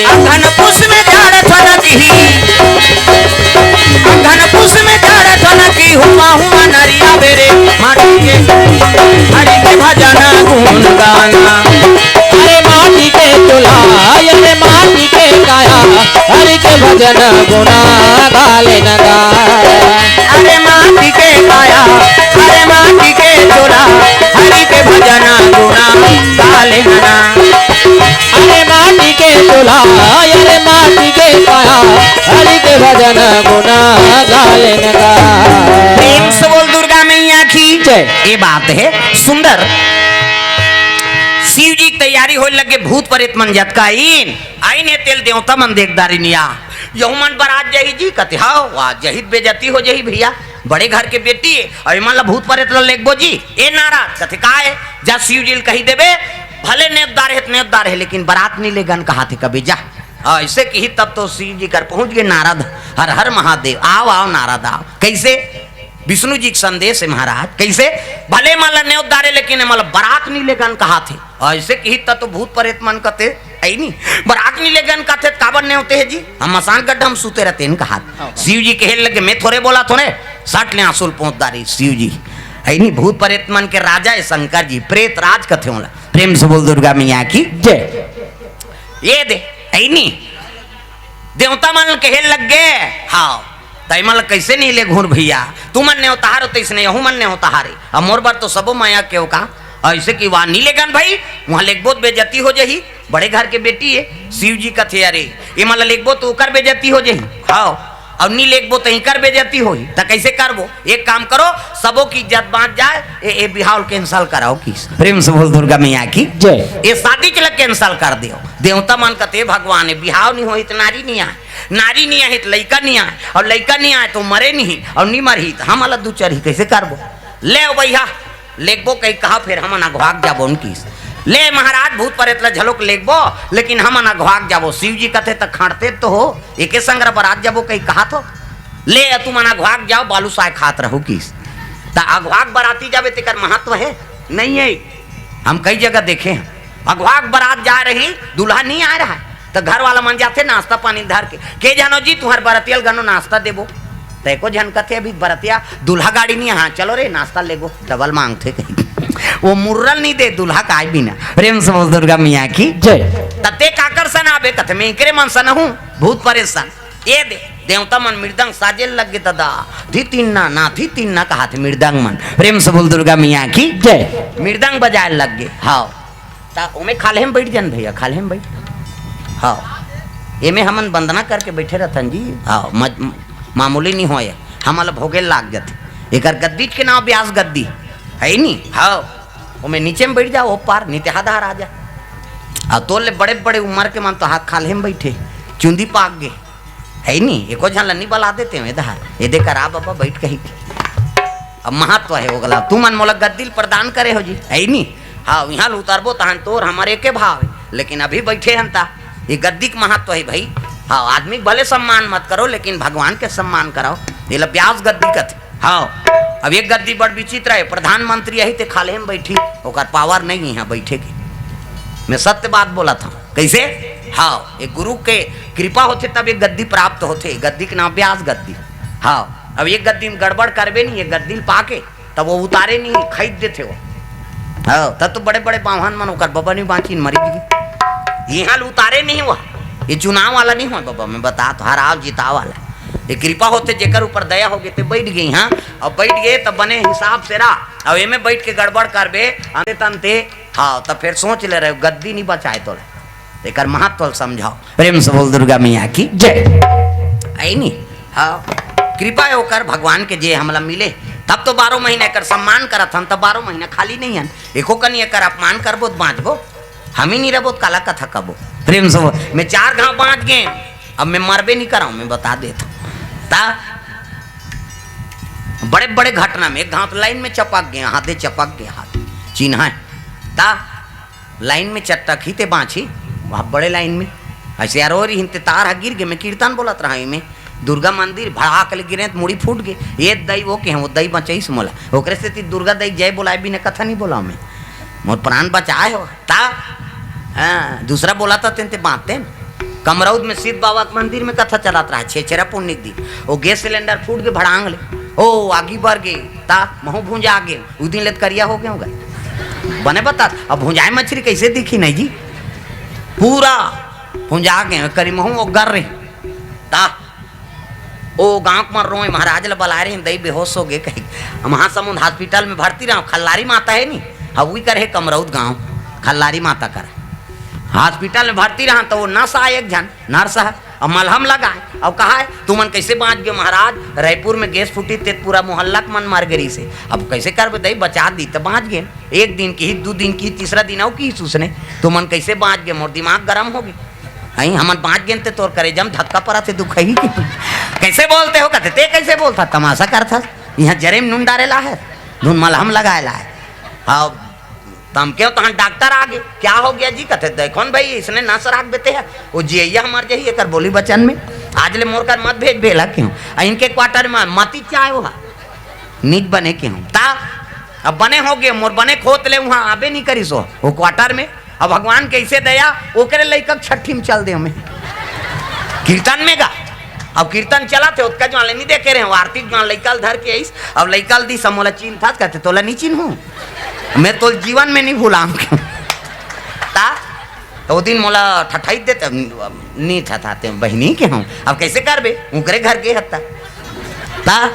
अघन पुस में झाड़ थन जी, अघन पुस में झाड़ थन की हुआ हुआ नरिया बेरे, माटी के हरि के भजन गुण गाना। अरे माटी के चोला, अरे माटी के काया, हरि के भजन गुना गाले नगा। अरे माटी के काया, अरे माटी के चोला, हरि के भजन गुना गाले नगा। अरे माटी के चोला, अरे माटी के काया, हरि के भजन गुना गाले नगा। प्रेम से बोल दुर्गा मैया की जय। ये बात हे सुंदर। शिव जी के तैयारी होय लगे, भूत प्रेत मन जतका आइन, आइन हे तेल देवता मन देख डारिन या। यहू मन बरात जाही जी कथे, हाँ, वाह, जही त बेजती हो जाही भैया, बड़े घर के बेटी हे, अउ एमन ला भूत प्रेत ला लेगबो जी, ए नारद कथे, का हे, जा शिव जी ल कही देबे, भले नेवत डारे हे त नेवत डारे हे, लेकिन बरात नहीं लेगन कहाथे कबे जा। हाँ, ऐसे कही तब तो शिव जी कर पहुंच गे नारद, हर हर महादेव, आव, आव नारद आव। कैसे? विष्णु जी के संदेश हे महाराज। कइसे? भले एमन ला नेवत डारे, लेकिन एमन ला बरात नइ लेगन कहाथे। अइसे किही त तो भूत परेत मन कथे, अइ नी, बरात नइ लेगन कथे, त काबर नेवते हे जी? हम मसान गड्ढा म सुते रहितेन कहाथे। शिव जी कहे लगे, मैं थोरे बोलाथों रे, सट ले आंसू ल पोंछ डारिस शिव जी। अइ नी, भूत परेत मन के राजा हे शंकर जी, प्रेत राज कथे ओला। प्रेम से बोल दुर्गा मैया की जय। ए दे, अइ नी, देवता मन कहे लगे, हाँ, त एमन ला कइसे नइ लेगहूं भइया? तुमन नेवतहार हो तइसने एहू मन नेवतहार हे। अब मोर बर तो सबो मया के हो का? अइसे कि वहां नइ लेगन भई, वहां लेगबो त बेइज्जती हो जाही। बड़े घर के बेटी हे, शिव जी कथे, अरे, एमन ला लेगबो त ओकर बेइज्जती हो जाही। हाँ, अउ नइ लेगबो त इंकर बेइज्जती होही। त कइसे करबो? एक काम करो, सबो के इज्जत बांच जाय, ए, ए बिहाव ल cancel कराओ किहिस। प्रेम से बोल दुर्गा मैया की जय। ए शादी च ला cancel कर देव। देवता मन कथे, भगवान, ए बिहाव नइ होही त नारी नइ आय, नारी नइ आही त लइका नइ आय, अउ लइका नइ आय त मरे नइ, अउ नइ मरही त हमन ला दुचरही, कइसे करबो? ले भइया, लेगबो कहि कहा, फेर हमन अघवाक जाबो न किहिस। ले महाराज, भूत परेत ला घलोक लेगबो, लेकिन हमन अघवाक जाबो। शिव जी कथे, त खंड़ते तो हो, एके संग बरात जाबो कहि कहाथो। ले तुमन अघवाक जाव, बालूसाय खात रहू किहिस। त अघवाक बराती जाबे तेकर महत्व हे? नइ हे। हम कई जगह देखे हन, अघवाक बरात जाय रही, दूल्हा नइ आय रहय, त घर वाला मन जाथे नाश्ता पानी धर के, के जानो जी, तुंहर बरतिया ल गनो नाश्ता देबो। त एको झन कथे, अभी बरतिया दूल्हा गाड़ी नइ, हाँ, चलो रे, नाश्ता लेगो, डबल मांगथे कही। ओ मुर्रा ल नइ दे, दूल्हा काय बिना। प्रेम से बोल दुर्गा मैया की जय। त तें काकर सन आबे? कथे, मैं इंकरे मन सन हूं, भूत परेत सन। ए दे, देवता मन मृदंग साजे लग गे ददा, धी तिन्ना ना, धी तिन्ना कहाथे मृदंग मन। प्रेम से बोल दुर्गा मैया की जय। मृदंग बजाय लग गे। हाँ, त ओमे खाल्हे म बइठ जान भइया, खाल्हे म बइठ। हाँ, एमे हमन वंदना करके बइठे रथन जी। हाँ, मज-, मामूली नइ होय, हमन ला भोगे लाग जाथे। एकर गद्दीच के नांव ब्यास गद्दी, हे नी? हाँ, ओमे नीचे म बइठ जा, ओ पार नितेहा धार आ जा। अउ तोर ले बड़े-बड़े उमर के मन तो हाथ खाल्हे म बइठे, चुंदी पाक गे, हे नी? एको झन ला नइ बला देते हो, ए धार, ए दे करा बाबा बइठ कहि के। अब महत्व हे ओगला, तुमन मोला गद्दी ल प्रदान करे हो जी, हे नी? हाँ, इहां ल उतरबो तहन तोर हमर एके भाव हे, लेकिन अभी बइठे हन ता, ए गद्दी के महत्व हे भई। हाँ, आदमी के भले सम्मान मत करो, लेकिन भगवान के सम्मान कराओ। एला ब्यास गद्दी कथे। हाँ, अब एक गद्दी बड़ विचित्र हे, प्रधानमंत्री आही ते खाल्हे म बइठही, ओकर power नइ हे इहां बइठे के। मैं सत्य बात बोलत हंव। कइसे? हाँ, एक गुरु के कृपा होथे तब एक गद्दी प्राप्त होथे, गद्दी के नांव ब्यास गद्दी। हाँ, अब एक गद्दी म गड़बड़ करबे नहीं, एक गद्दी ल पाके तब ओ उतारे नहीं, खईंच देथे ओ। हाँ, तब तो बड़े-बड़े बाम्हन मन ओकर बबा नहीं बांचिन, मरी गे। इहां ल उतारे नहीं ओ, ए चुनाव वाला नहीं होय बबा, मैं बताथंव, हराव जिताव वाला। ए कृपा होथे, जेकर ऊपर दया होगे ते बइठ गे इहां, अउ बइठ गे त बने हिसाब से रह, अउ एमे बइठ के गड़बड़ करबे, अंते तंते, हाँ, त फेर सोच ले रहे, गद्दी नहीं बचाय तोला। एकर महत्व ल समझव। प्रेम से बोल दुर्गा मैया की जय। हे नी? हाँ, कृपा हे ओकर भगवान के जे हमला मिले, तब तो बारहों महीना एकर सम्मान करत हन, तब बारहों महीना खाली नहीं हन। एको कनी एकर अपमान करबो त बांचबो, हम ही नहीं रहबो त काला कथा कबो। प्रेम से बोल, मैं चार घांव बांच गेंव, अब मैं मरबे नहीं करंव, मैं बता देथंव। त बड़े-बड़े घटना में एक घांव त line में चपक गेंव, हाथे चपक गे, हाथ चिन्हा हे। त line में चट्टक ही ते बांची, वहां बड़े line में। अइसे अरोरी हिन ते तार ह गिर गे, मैं कीर्तन बोलत रहंव एमे। दुर्गा मंदिर भड़ाक ले गिरे त मुड़ी फूट गे। ए दई ओ कहेंव, ओ दई बचाइस मोला। ओकरे सेती दुर्गा दई जय बोलाय बिना कथा नहीं बोलंव मैं। मोर प्राण बचाय हो। त, हाँ, दूसरा बोलत तेन ते बांचतेन। कमरौद में सिद्ध बाबा के मंदिर में कथा चलत रहय, छेरछेरा पुन्नी के दिन। ओ gas cylinder फूट गे भड़ांग ले। ओ, आगी बर गे। त महूं भुंजा गेंव। उ दिन ले त करिया हो गेंव गा। बने बतात, अब भुंजाय मछरी कइसे दिखही नहीं जी? पूरा भुंजा गेंव, करी महूं ओग्गर रहेंव। त ओ गांव के मन रोंय, महाराज ल बलाय रहेंव, दई बेहोश हो गे कहि। महासमुंद hospital में भर्ती रहंव, खल्लारी माता हे नी, हाँ, उही कर हे कमरौद गांव, खल्लारी माता कर। Hospital में भर्ती रहंव त ओ nurse आय एक झन, nurse ह, अब मलहम लगाय, अब कहाय, तुमन कइसे बांच गेव महाराज? रइपुर में gas फूटिस ते पूरा मोहल्ला के मन मर गे रिहिसे। अब कइसे करबे दई, बचा दिस त बांच गेन। एक दिन किहिस, दू दिन किहिस, तीसरा दिन अउ किहिस उसने, तुमन कइसे बांच गेव? मोर दिमाग गरम हो गे। हई, हमन बांच गेन ते तोर करेजा म धक्का परत हे, दुखही के। कइसे बोलते हो? कथे, ते कइसे बोलथस? तमाशा करथस? इहां जरे म नून डारे ल आय हस, धुन मलहम लगाय ल आय हस। अब त हम केहेंव, तहन डॉक्टर आ गे, क्या हो गया जी? कथे, देखो न भई, इसने नस राख देते हैं, ओ जियइया मर जाही एकर बोली बचन में। आज ले मोर कर मत भेजबे एला केहेंव। अ इनके quarter में मती चाय हो हा। निज बने के हूँ ता। अब बने हो गए, मोर बने खोत ले वहाँ आबे नहीं करिस हो, वो क्वार्टर में। अब भगवान कैसे दया, ओकरे लइका के छठी में चल दे हमें। कीर्तन में गा, अब कीर्तन चला थे, ओतका जवान ले नहीं देखे रहे हो, आरती जवान लइका ल धर के आइस, अब लइका ल दी समोला चिन्ह था, कहते तोला नहीं चिन्हू, मैं तो जीवन में नहीं भुलाऊं। ता तो वो दिन मोला ठठाई देते, नी ठठाते, बहिनी के हूँ, अब कैसे करबे, उनकरे घर के हत्ता। ता,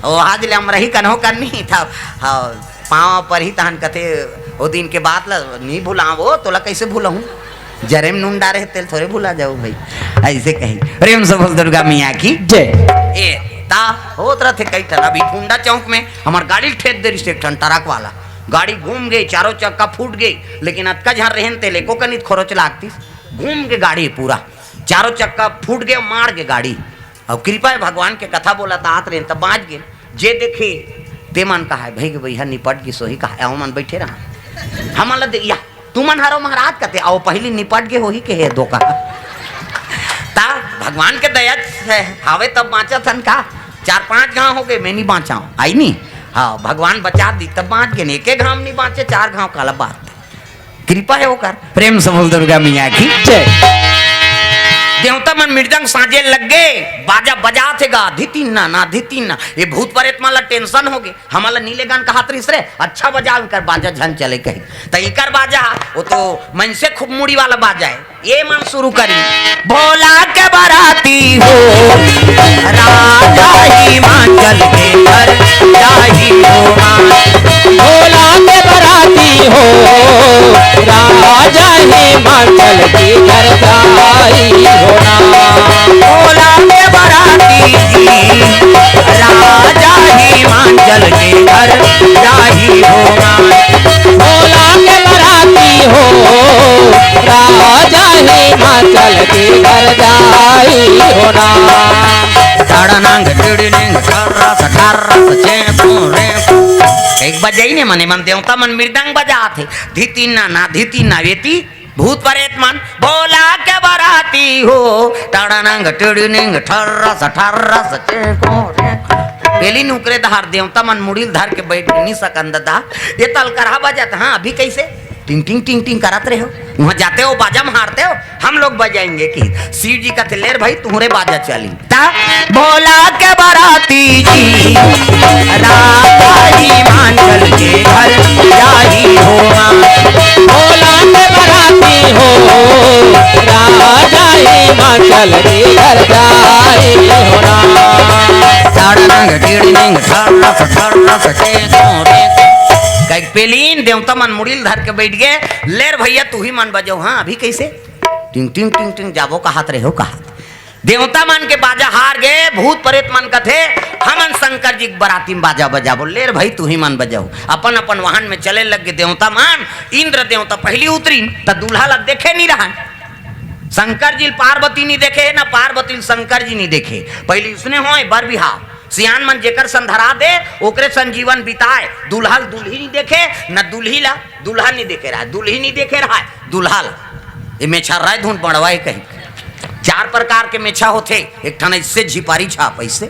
वो आज ले हम रही कन्हो करनी था, हाँ, पाँव पर ही तहन कथे, वो दिन के बात ला नी भुलाओ, तोला कैसे भुलाऊं? जरे में नून डारे तेल थोड़े भुला जाओ भाई, ऐसे कही। प्रेम से बोल दुर्गा मैया की जय। ए, ता होत रहते कई ठन, अभी फुंडा चौक में हमार गाड़ी ठेक दे रिस एक ठन ट्रक वाला, गाड़ी घूम गई, चारों चक्का फूट गई, लेकिन अतका झन रहन तेल एको कनित खरोच लागतिस, घूम के गाड़ी पूरा चारों चक्का फूट गए, मार के गाड़ी। अब कृपा है भगवान के कथा बोला तात रहन तब बाँच गए। जे देखे ते मन कहा है, भाई के भैया निपट के सोही कहा है, आओ मन बैठे रहा। हम मन ला दे, या, तू मन हरो महाराज कहते, आओ पहली निपट के होही के हे दो कहा। ता भगवान के दया से हावे तब बाँचा थन का, चार पाँच घाव हो गए, मैं नहीं बाँचा हूँ, आई नहीं। हाँ, भगवान बचा दी तब बाँच गए, एक एक घाव नहीं बाँचे, चार घाव काला बात। कृपा है ओकर। प्रेम से बोल दुर्गा मैया की जय। देवता मन मृदंग साजे लग गए, बाजा बजा थे गा, धितिन ना, ना धितिन ना। ये भूत प्रेत मन ला टेंशन हो गए, हमन ला नीले गान कहात रहिस रे, अच्छा बजाओ इकर बाजा झन चले कही। त इकर बाजा, वो तो मनसे खूब मुड़ी वाला बाजा है, ये मन शुरू करी। भोला के बराती हो, राजा हिमाचल के घर जाही हो माँ। भोला के बराती हो, राजा हिमाचल के घर जाही हो ना। भोला के बराती जी, राजा हिमाचल के घर जाही हो माँ। भोला के बराती हो, राजा हिमाचल के घर जाई हो ना। साड़ा नांग टिड़ी निंग ठर्रा सा ठर्रा सा चें पू रे पू। एक बजाई ने मने मन देवता मन मृदंग बजात हे। धितिन ना ना धितिन ना वेती भूत प्रेत मन भोला के बराती हो। ताड़ा नांग टिड़ी निंग ठर्रा सा ठर्रा सा चें पू रे पू। पेली नुकरे दहार देवता मन मुड़ील धर के बैठ नहीं सकन ददा। ये तलकरहा बजत, हाँ, अभी कैसे? टिंग टिंग टिंग टिंग करत रहे हो, वहां जाते हो बाजा मारते हो, हम लोग बजाएंगे कि शिव जी कहते, "ले रे भाई, तुम्हरे बाजा चली।" ता भोला के बराती जी, राजा हिमाचल के घर जाही हो माँ। भोला के बराती हो, राजा हिमाचल के घर जाही हो ना। साड़ा नंग टिड़ी निंग ठर्रा सा ठर्रा सा चें पू रे पू। कह के पेलीन देवता मन मुड़ील धर के बैठ गए। ले रे भैया, तू ही मन बजाओ। हाँ, अभी कैसे? टिंग टिंग टिंग टिंग जाबो कहात रहे हो कहा। देवता मन के बाजा हार गए, भूत प्रेत मन कथे, "हमन शंकर जी के बराती में बाजा बजाबो।" ले रे भाई, तू ही मन बजाओ। अपन अपन वाहन में चले लग गए देवता मन। इंद्र देवता पहली उतरी त दूल्हा ला देखे नहीं रहा। शंकर जी ल पार्वती नहीं देखे, ना पार्वती ल शंकर जी नहीं देखे। पहली उसने होए बर बिहाव। सियान मन जेकर संधरा दे, ओकरे संजीवन बिताए। दूल्हा ल दूल्ही नहीं देखे, ना दूल्ही ला दूल्हा नहीं देखे रहा, दूल्ही नहीं देखे रहा, दूल्हा ला। ये मेछा राय धुन पड़वाए कहीं। चार प्रकार के मेछा होथे, एक ठन ऐसे झिपारी छाप ऐसे,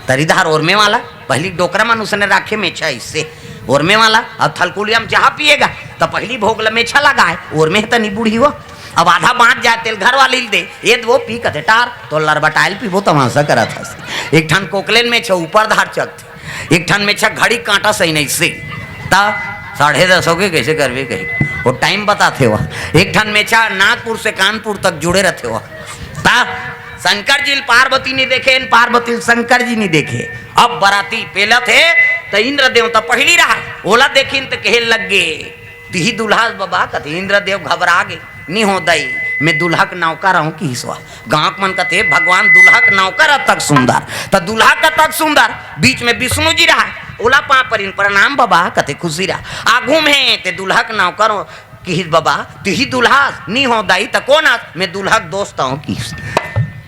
तरीधार ओरमे वाला, पहली डोकरा मन उसने राखे मेछा ऐसे ओरमे वाला, और थलकुलिया में जहाँ पिएगा तो पहली भोग ला मेछा लगाए, ओरमे है तनी बूढ़ी वो, अब आधा बाँच जाए तेल घर वाली ल दे, ये वो पी कथे टार, तो लरबटाइल पीबो तमाशा करत हस। एक ठन कोकलेन मेछा ऊपर धार चकथे, एक ठन मेछा घड़ी कांटा सही नहीं से। ता साढ़े दस हो गए, कैसे करबे कही? वो टाइम बताथे वो। एक ठन मेछा नागपुर से कानपुर तक जुड़े रहथे वो। ता शंकर जी ल पार्वती नहीं देखे, न पार्वती ल शंकर जी नहीं देखे। अब बराती पेलत हे, त इंद्र देवता पहली रहा, ओला देखिन त कहे लग गे, "तिही दुल्हा बबा?" कथे इंद्र देव घबरा गे, "नी हो दई, मैं दुल्हा के नौकर हूँ," किहिस वा। गाँव के मन कथे, "भगवान दुल्हा के नौकर अतक सुंदर, त दुल्हा के अतक सुंदर, बीच में विष्णु जी रहा, ओला पाँव परिन प्रणाम बबा," कथे खुशी रहा। "आगू में ते दुल्हा के नौकर हो," किहिस बबा, "तिही दुल्हा नी हो दई, त कोन अस?" "मैं दुल्हा के दोस्त हूँ," किहिस।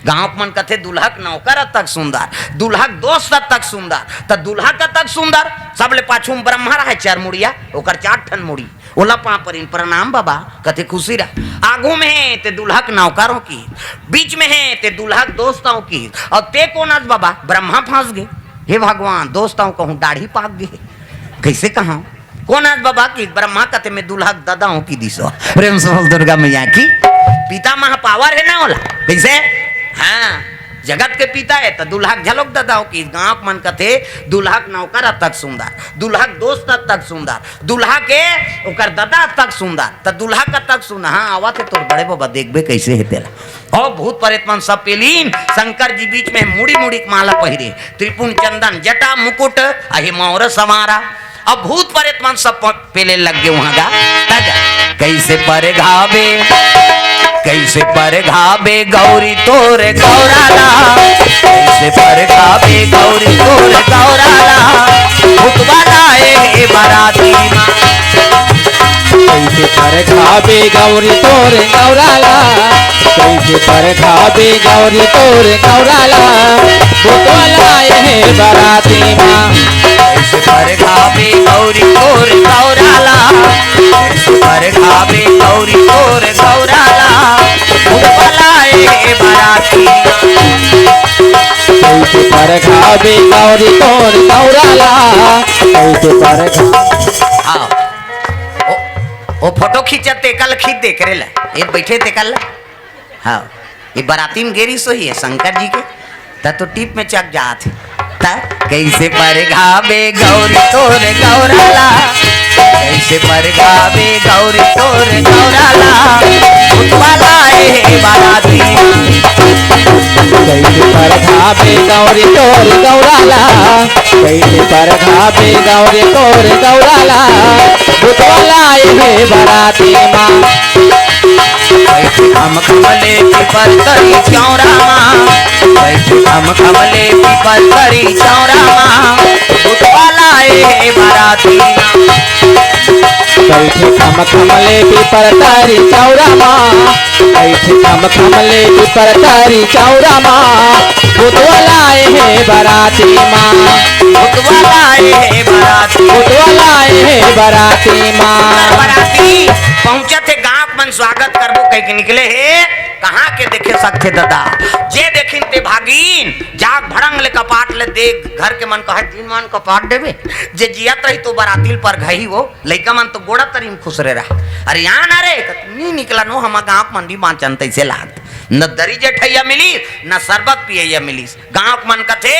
गाँव के मन कथे, "दुल्हा के नौकर अतक सुंदर, दुल्हा के दोस्त अतक सुंदर, त दुल्हा के अतक सुंदर?" सबले पाछू में ब्रह्मा रहा चरमुड़िया, ओकर चार ठन मुड़ी। ओला पाँव परिन प्रणाम बबा, कथे खुशी रहा। आगू में हे ते दुल्हा के नौकर हो किहिस, बीच में हे ते दुल्हा के दोस्त हो किहिस, अउ ते कोन अस बबा? ब्रह्मा फंस गे। हे भगवान, दोस्त हंव कहूं, दाढ़ी पाक गे हे। कइसे कहंव? कोन आस बाबा? कि ब्रह्मा। कथे, मैं दूल्हा के ददा हंव कि दिसो। प्रेम से बोल दुर्गा मैया की। पिता महा पावर हे ना ओला। कइसे? हां, जगत के पिता हे, त दूल्हा के घलोक ददा हंव कि। गांव के मन कथे, दूल्हा के नौकर अतक सुंदर, दूल्हा के दोस्त अतक सुंदर, दूल्हा के ओकर ददा अतक सुंदर, त दूल्हा के अतक सुंदर। हां, आवत हे तोर बड़े बाबा, देखबे कइसे हे तेला। अउ भूत परेत मन सब पेलिन, शंकर जी बीच में मुड़ी मुड़ी के माला पहिरे, त्रिपुंड चंदन, जटा मुकुट, अहि मौर संवारा। अब भूत परेत मन सब प-, पेले लग गे उहां गा। तगा, कइसे परघाबे, कइसे परघाबे गौरी तोर गौरा ला, कइसे परघाबे गौरी तोर गौरा ला, भूतवा लाए हे बराती मां। कइसे परघाबे गौरी तोर गौरा ला, कइसे परघाबे गौरी तोर गौरा ला, भूतवा लाए हे बराती मां। कइसे परघाबे गौरी तोर गौरा ला, कइसे परघाबे गौरी तोर गौरा ला, भूतवा लाए हे बराती मां। कइसे परघाबे गौरी तोर गौरा ला, कइसे परघा। हां। ओ, ओ फोटो खींचत तेकर ल खींच दे करे ला। ये बइठे तेकर ला। हां। ये बराती में गे रिहिस होही, ये शंकर जी के। त तो टीप में चक जात हे। त कइसे परघाबे गौरी तोर गौरा ला, कइसे परघाबे गौरी तोर गौरा ला, भूतवा लाए हे बराती। कइसे परघाबे गौरी तोर गौरा ला, कइसे परघाबे गौरी तोर गौरा ला, भूतवा लाए हे बराती मां। कइसे खम खम ले पीपर तरी चौरा मां, कइसे खम खम ले पीपर तरी चौरा मां, भूतवा लाए हे बराती मां। कइसे खम खम ले पीपर तरी चौरा मां, कइसे खम खम ले पीपर तरी चौरा मां, भूतवा लाए हे बराती मां। भूतवा लाए हे बराती। भूतवा लाए हे बराती मां। बराती पहुंचत हे, गांव के मन स्वागत करबो कहिके निकले हे। कहां के देखे सकथे ददा, जे देखिन ते भागिन, जाग भड़ंग ले कपाट ले देख। घर के मन कहे, "दिन मन कपाट देबे, जे जियत रही तो बराती ल परघाही वो।" लइका मन तो गोड़ा तरी में खुसरे रहा। "अरे आ ना रे, नी निकला नो, हमर गांव के मंडी बांचन तइसे लागत। न दरी जेठइया मिलिस, न सरबत पियइया मिलिस।" गांव के मन कथे,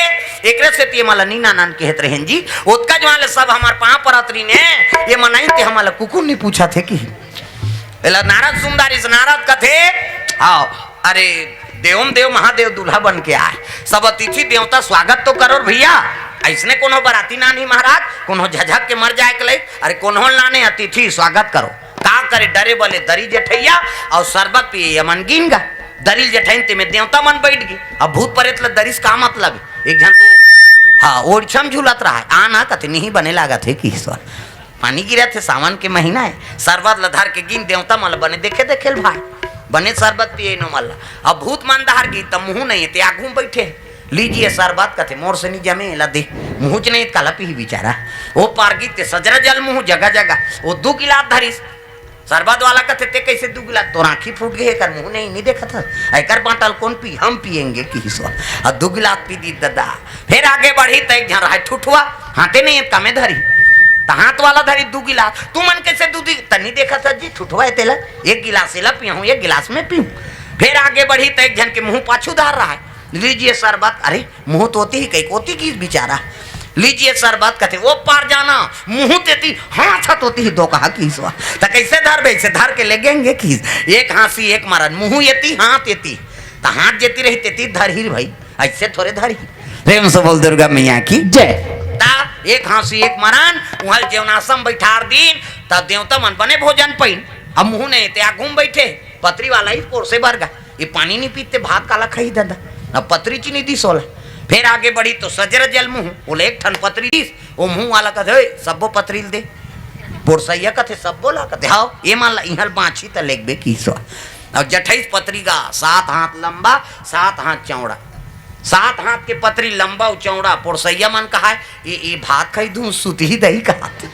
"एकरे सेती एमन ल नी नानन," केहत रहेन जी। ओतका जुवार ले सब हमर पांव परत रिहिन हे, एमन आइन ते हमन ल कुकुर नी पूछत हे कि। एला नारद सुन डारिस, नारद कथे, "हां, अरे देवम देव महादेव दूल्हा बन के आय, सब अतिथि देवता स्वागत तो करो रे भइया।" अइसने कोनो बराती नानही महाराज, कोनो झझक के मर जाए के लइक, अरे कोनो ल नाने, अतिथि स्वागत करो। का करे, डरे बले दरी जेठइया अउ सरबत पियइया मन गिन गा। दरी ल जेठाइन तेमे देवता मन बइठ गे। अब भूत परेत ल दरी से का मतलब हे? एक झन तो, हां, ओड़छम झूलत रहा हे, आ ना कथे, "नहीं बने लागत हे कि ईश्वर।" पानी गिरत हे, सावन के महीना हे, सरबत ल धर के गिन, देवता मन ल बने देखे देखे ल भाय, बने सरबत पियइनो मन ल। अब भूत मन डहर गे त मुंहू नइ हे, ते आघू म बइठे हे। "लीजिए सरबत," कथे, "मोर से नी जमे, एला दे।" मुंहूच नइ हे त काला पीही बिचारा। ओ पार गे ते सजरा जल मुंहू जगह जगह, ओ दू गिलास धरिस। सरबत वाला कथे, "ते कइसे दू गिलास? तोर आंखी फूट गे हे, एकर मुंहू नइ हे, नी देखत हस? एकर बांटा ल कोन पीही? हम पियेंगे," किहिस ओ। अउ दू गिलास पी दिस ददा। फेर आगे बढ़िस त एक झन रहय ठुठवा, हाथे नइ हे त कमे धरिस। त हाथ वाला धरिस दू गिलास। "तुमन कइसे दू दी-, त नी देखत हस जी, ठुठवा हे तेला, एक गिलास एला पीहूं, एक गिलास मैं पीहूं।" फेर आगे बढ़िस त एक झन के मुंहू पाछू डहर रहय, "लीजिए सरबत।" अरे, मुंहू तो ओती ही कहिके ओती गिस बिचारा। "लीजिए सरबत," कथे, "ओ पार जाना, मुंहू तेती, हाथ ह तोती ही दोकहा," किहिस ओ। "त कइसे धरबे?" "अइसे धर के लेगेंगे," किहिस। एक हांसी एक मरन, मुंहू एती, हाथ एती। त हाथ जेती रही तेती धरही रे भई, अइसे थोरे धरही। प्रेम से बोल दुर्गा मैया की जय। त एक हांसी एक मरन, उहां ल जेवनासम बइठार दिन, त देवता मन बने भोजन पइन। अब मुंहू नइ हे ते आघू म बइठे, पतरी वाला ही पोरसे बर गा। ये पानी नी पीते, भात काला खाही ददा? अब पतरी चीनी दिस ओला। फेर आगे बढ़िस तो सजरा जल मुंहू, ओला एक ठन पतरी दिस, ओ मुंहू वाला कथे, "ओए, सब्बो पतरी ल दे।" पोरसइया कथे, "सब्बो ला?" कथे, "हाव, एमन ला, इहां ल बांचही त लेगबे," किहिस ओ। अउ जठइस पतरी गा, सात हाथ लंबा, सात हाथ चौड़ा। सात हाथ के पतरी लंबा अउ चौड़ा, पोरसइया मन कहय, "ये, ये भात खाही धुन सुतही दई," कहत।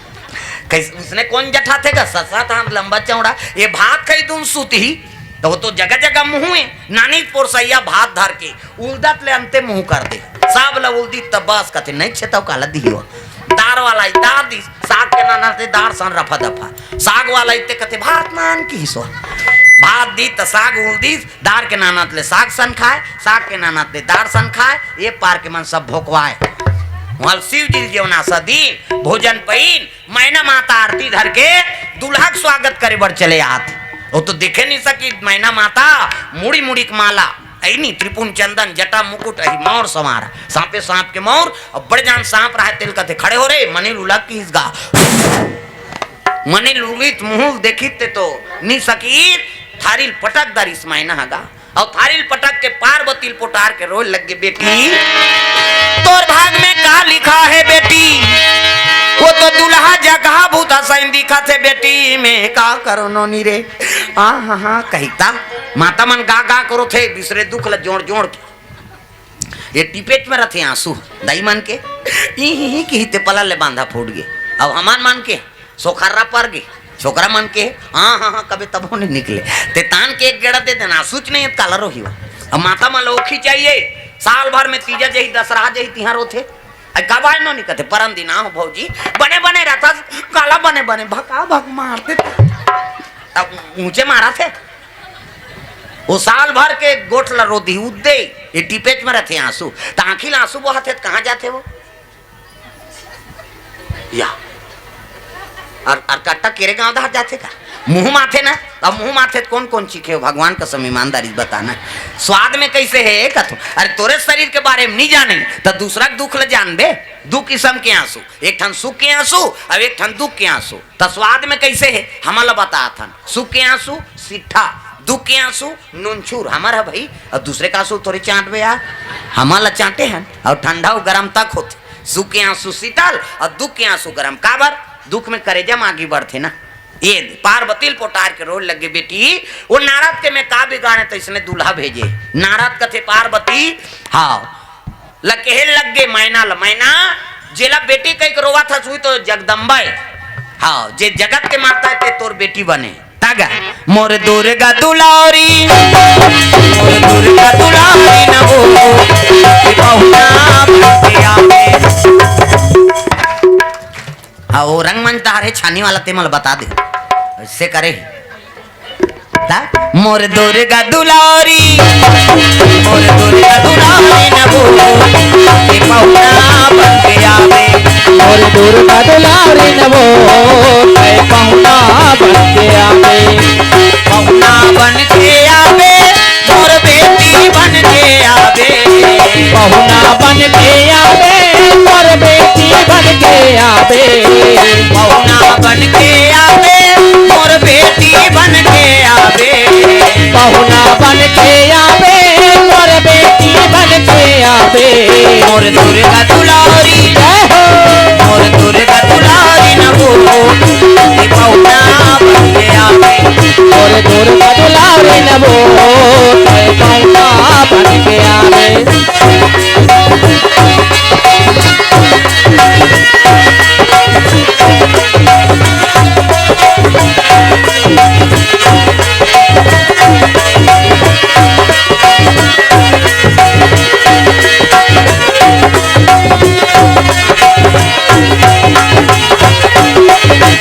कइसे, उसने कोन जठाथे गा, सात सात हाथ लंबा चौड़ा, "ये भात खाही धुन सुतही।" त ओ तो जगह जगह मुंहू हे, नानी पोरसइया भात धर के उलदत ले अंते मुंहू कर दे। सब ला उल दिस त बस कथे, "नहीं छे तव काला दिही हो।" दार वाला ही दार दिस, साग के नाना ते दार सन रफा दफा। साग वाला ही ते कथे, "भात नान किहिस हो।" भात दिस त साग उल दिस, दार के नानत ले साग सन खाय, साग के नानत ले दार सन खाय, ए पार के मन सब भोकवाय। वहाँ शिव जी जेवना सदी भोजन पईन, मैना माता आरती धर के दूल्हा के स्वागत करे बर चले आत। वो तो देखे नहीं सकी मैना माता, मुड़ी मुड़ी के माला, ऐनी त्रिपुन चंदन, जटा मुकुट, अही मौर संवार, सांपे सांप के मौर, अब बड़े जान सांप रहे तेल कथे, "खड़े हो रे, मनी लुला किहिस गा।" मनी लुलित मुहुल देखित ते तो नी सकीत, थारिल पटक दरिस मैना हगा। अउ थारिल पटक के पार्वती ल पोटार के रोए लग गे, "बेटी, तोर भाग में का लिखा है बेटी? वो तो दुल्हा जगह भूता सैन दिखा थे बेटी, मैं का करो नोनी रे?" हाँ, हाँ, हाँ, कहिता। माता मन गा गा करो थे, दूसरे दुख ल जोड़ जोड़ के। ये टिपेच में रथे आंसू, दाई मन के, ई ही ही किहिते पला ले बांधा फूट गे। अब हमान मन के, सोखर्रा पर गे, छोकरा मन के, हाँ, हाँ, हाँ, कबे तबो नहीं निकले। ते तान के एक गेड़ा दे देना, आंसू च नहीं, काला रोही हो। अब माता मन लोखी चाहिए, साल भर में तीजा जही, दसरा जही, तिहार होथे। अरे कब आए नो नहीं कहते, "परन दिन आहो भौजी, बने बने रहता, काला बने बने, भका भक मार देता।" अब ऊंचे मारा थे। वो साल भर के गोठ ला रो दी, उद्दे, ये टिपेच में रथे आंसू। त आंखी ला आंसू बहत हे, त कहाँ जाथे वो? या। और, और कट्टा केरे गांव धार जाथे का? मुंह माथे ना, अब मुंह माथे त कौन कौन चीखे हो? भगवान कसम ईमानदारी से बताना। स्वाद में कैसे है, कथो? अरे तोरे शरीर के बारे में नहीं जाने, त दूसरा के दुख ल जानबे। दू किस्म के आंसू, एक ठन सुख के आंसू और एक ठन दुख के आंसू। त स्वाद में कैसे है, हमन ल बतात हन। सुख के आंसू सिट्ठा, दुख के आंसू नूनछूर। हमर ह भाई, अब दूसरे का आंसू थोड़ी चांटबे यार, हमन ल चांटे हन। और ठंडा अउ गरम तक होथे। सुख के आंसू शीतल और दुख के आंसू गरम। काबर? दुख में करेजा म आगी बढ़थे ना। ये पार्वती ल पोटार के रोए लगे, "बेटी, वो नारद के मैं का बिगाड़े त इसने दूल्हा भेजे?" नारद कथे, "पार्वती, हाँ।" ल केहे लग गे मैना ल, "मैना, जेला बेटी कहिके रोवत हस, उही तो जगदम्बा ए। हाँ, जे जगत के माता ए, ते तोर बेटी बने।" तग, "मोर दुर्गा दुलारी, मोर दुर्गा दुलारी न वो, ये पहुना बन के आवे।" हाँ, वो रंगमंच तार है, छानी वाला ते मोला बता दे। ऐसे करे। ता? मोर दुर्गा दुलारी, मोर दुर्गा दुलारी न वो, ये पहुना बन के आवे। मोर दुर्गा दुलारी न वो, ये पहुना बन के आवे। पहुना बन के आवे, मोर बेटी बन के आवे। पहुना बन के आवे, मोर बेटी बन के आवे। पहुना बन के आवे, मोर बेटी बन के आवे। पहुना बन के आवे, मोर बेटी बन के आवे। मोर दुर्गा दुलारी, जय हो। मोर दुर्गा दुलारी न वो, ये पहुना बन के आवे। मोर दुर्गा दुलारी न वो, ये पहुना बन के आवे।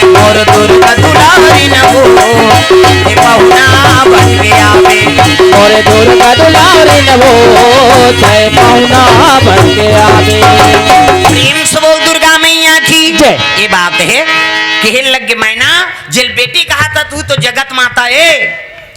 मोर दुर्गा दुलारी न वो, ये पहुना बन के आवे। मोर दुर्गा दुलारी न वो, ये पहुना बन के आवे। प्रेम से बोल दुर्गा मैया की जय। ये बात है, कहे लग गे मैना, जेल बेटी कहा था तू तो जगत माता ए,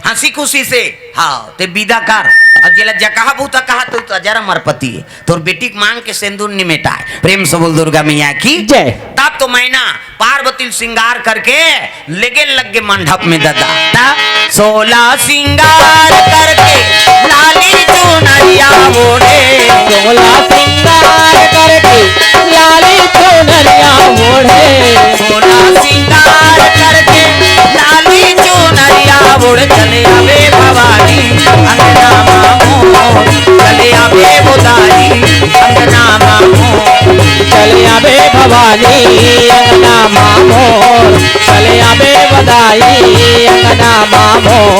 हंसी खुशी से, हाँ, ते विदा कर। और जेला जकहा भूता कहा तू तो अजर अमर पति ए। तोर बेटी के मांग के सेंदूर निमेटाय। प्रेम से बोल दुर्गा मैया की जय। तब तो मैना पार्वती ल श्रृंगार करके लेगे लग गे मंडप में ददा। ता सोला श्रृंगार करके लाली चुनरिया ओढ़े। सोला श्रृंगार करके लाली चुनरिया ओढ़े। सोला श्रृंगार करके लाली चुनरिया ओढ़ चले आवे भवानी अंगना मामो। चले आवे गोदारी अंगना मामो। चले आवे भवानी अंगना मामो। चले आवे बदाई अंगना मामो।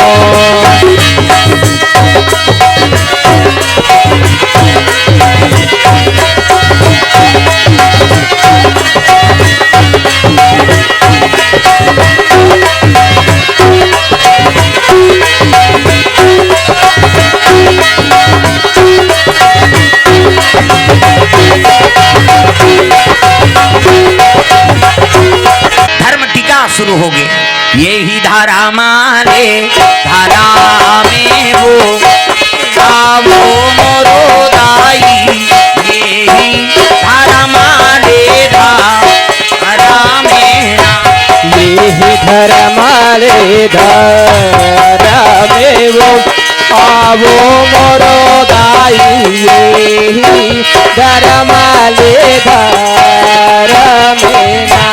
धरम ले धरमे वो, आवो मोरो दाई, एही धरम ले धरमे ना। एही धरम ले धरमे वो, आवो मोरो दाई, एही धरम ले धरमे ना।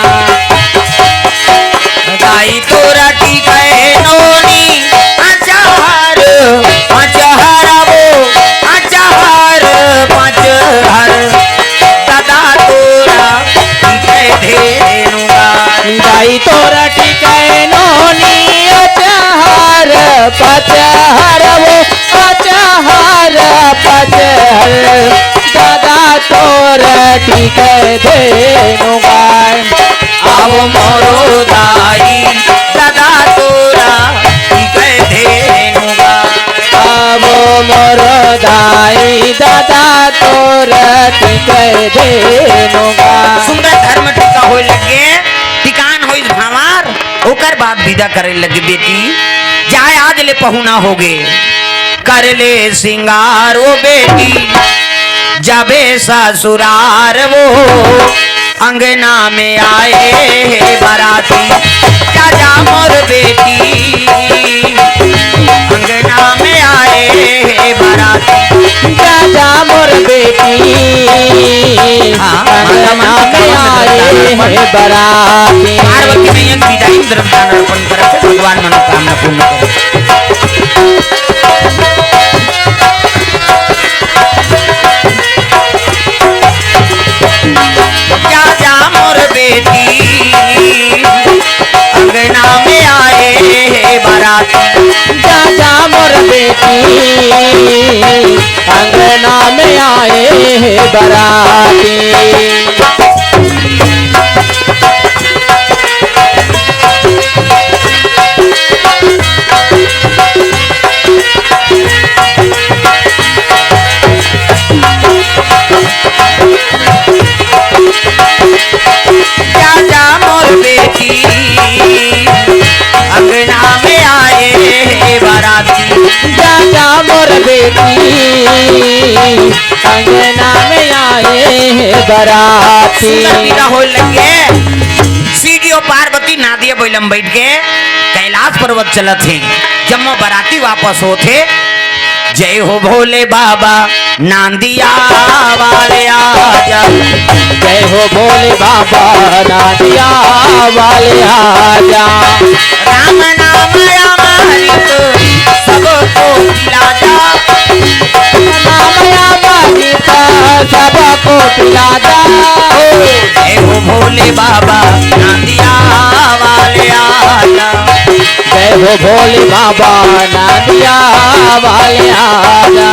दाई तोरा टिकै नोनी अचार, अचार वो, अचार, अचार। दादा तोरा टिकै धेनु गाय। दाई तोरा टिकै नोनी अचार, पचहर वो, अचार, पचहर। दादा तोरा टिकै धेनु गाय। आवो मोरो दाई, दादा तोरा टिकै धेनु गाय। आवो मोरो दाई, दादा तोरा टिकै धेनु गाय। सुंदर धरम टिका होय लगे, टिकान होइस भांवर, ओकर बाद बिदा करे लगे बेटी, जाय आज ले पहुना होगे। कर ले सिंगार वो बेटी, जाबे ससुरार वो, अंगना में आए हे बराती। जा जा मोर बेटी, अंगना में आए हे बराती। जा जा मोर बेटी, हाँ, अंगना में आए हे बराती। पार्वती मैया के बिदाई में द्रव्यदान अर्पण करत हे, भगवान मनोकामना पूर्ण करे। जा जा मोर बेटी, अंगना में आए हे बराती। जा जा मोर बेटी, अंगना में आए हे बराती। जा जा मोर बेटी, अंगना में आए हे बराती। जा जा मोर बेटी, अंगना में आए हे बराती। सुंदर बिदा होय लगे। शिव जी अउ पार्वती नांदिया बइला म बइठ के कैलाश पर्वत चलत हे। जम्मो बराती वापस होत हे। जय हो भोले बाबा, नांदिया वाले आजा। जय हो भोले बाबा, नांदिया वाले आजा। राम नाम अमृत सबको पिला जा। राम नाम अमृत सबको पिला जा। जय हो भोले बाबा, नांदिया वाले आजा। जय हो भोले बाबा, नांदिया वाले आजा।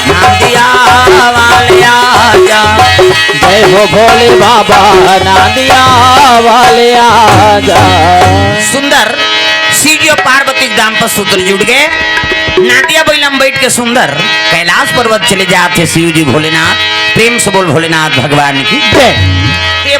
नांदिया वाले आजा। जय हो भोले बाबा, नांदिया वाले आजा। सुंदर शिव जी अउ पार्वती के दाम्पत्य सूत्र जुड़ गे। नांदिया बइला म बइठ के सुंदर कैलाश पर्वत चले जात हे शिव जी भोलेनाथ। प्रेम से बोल भोलेनाथ भगवान की जय।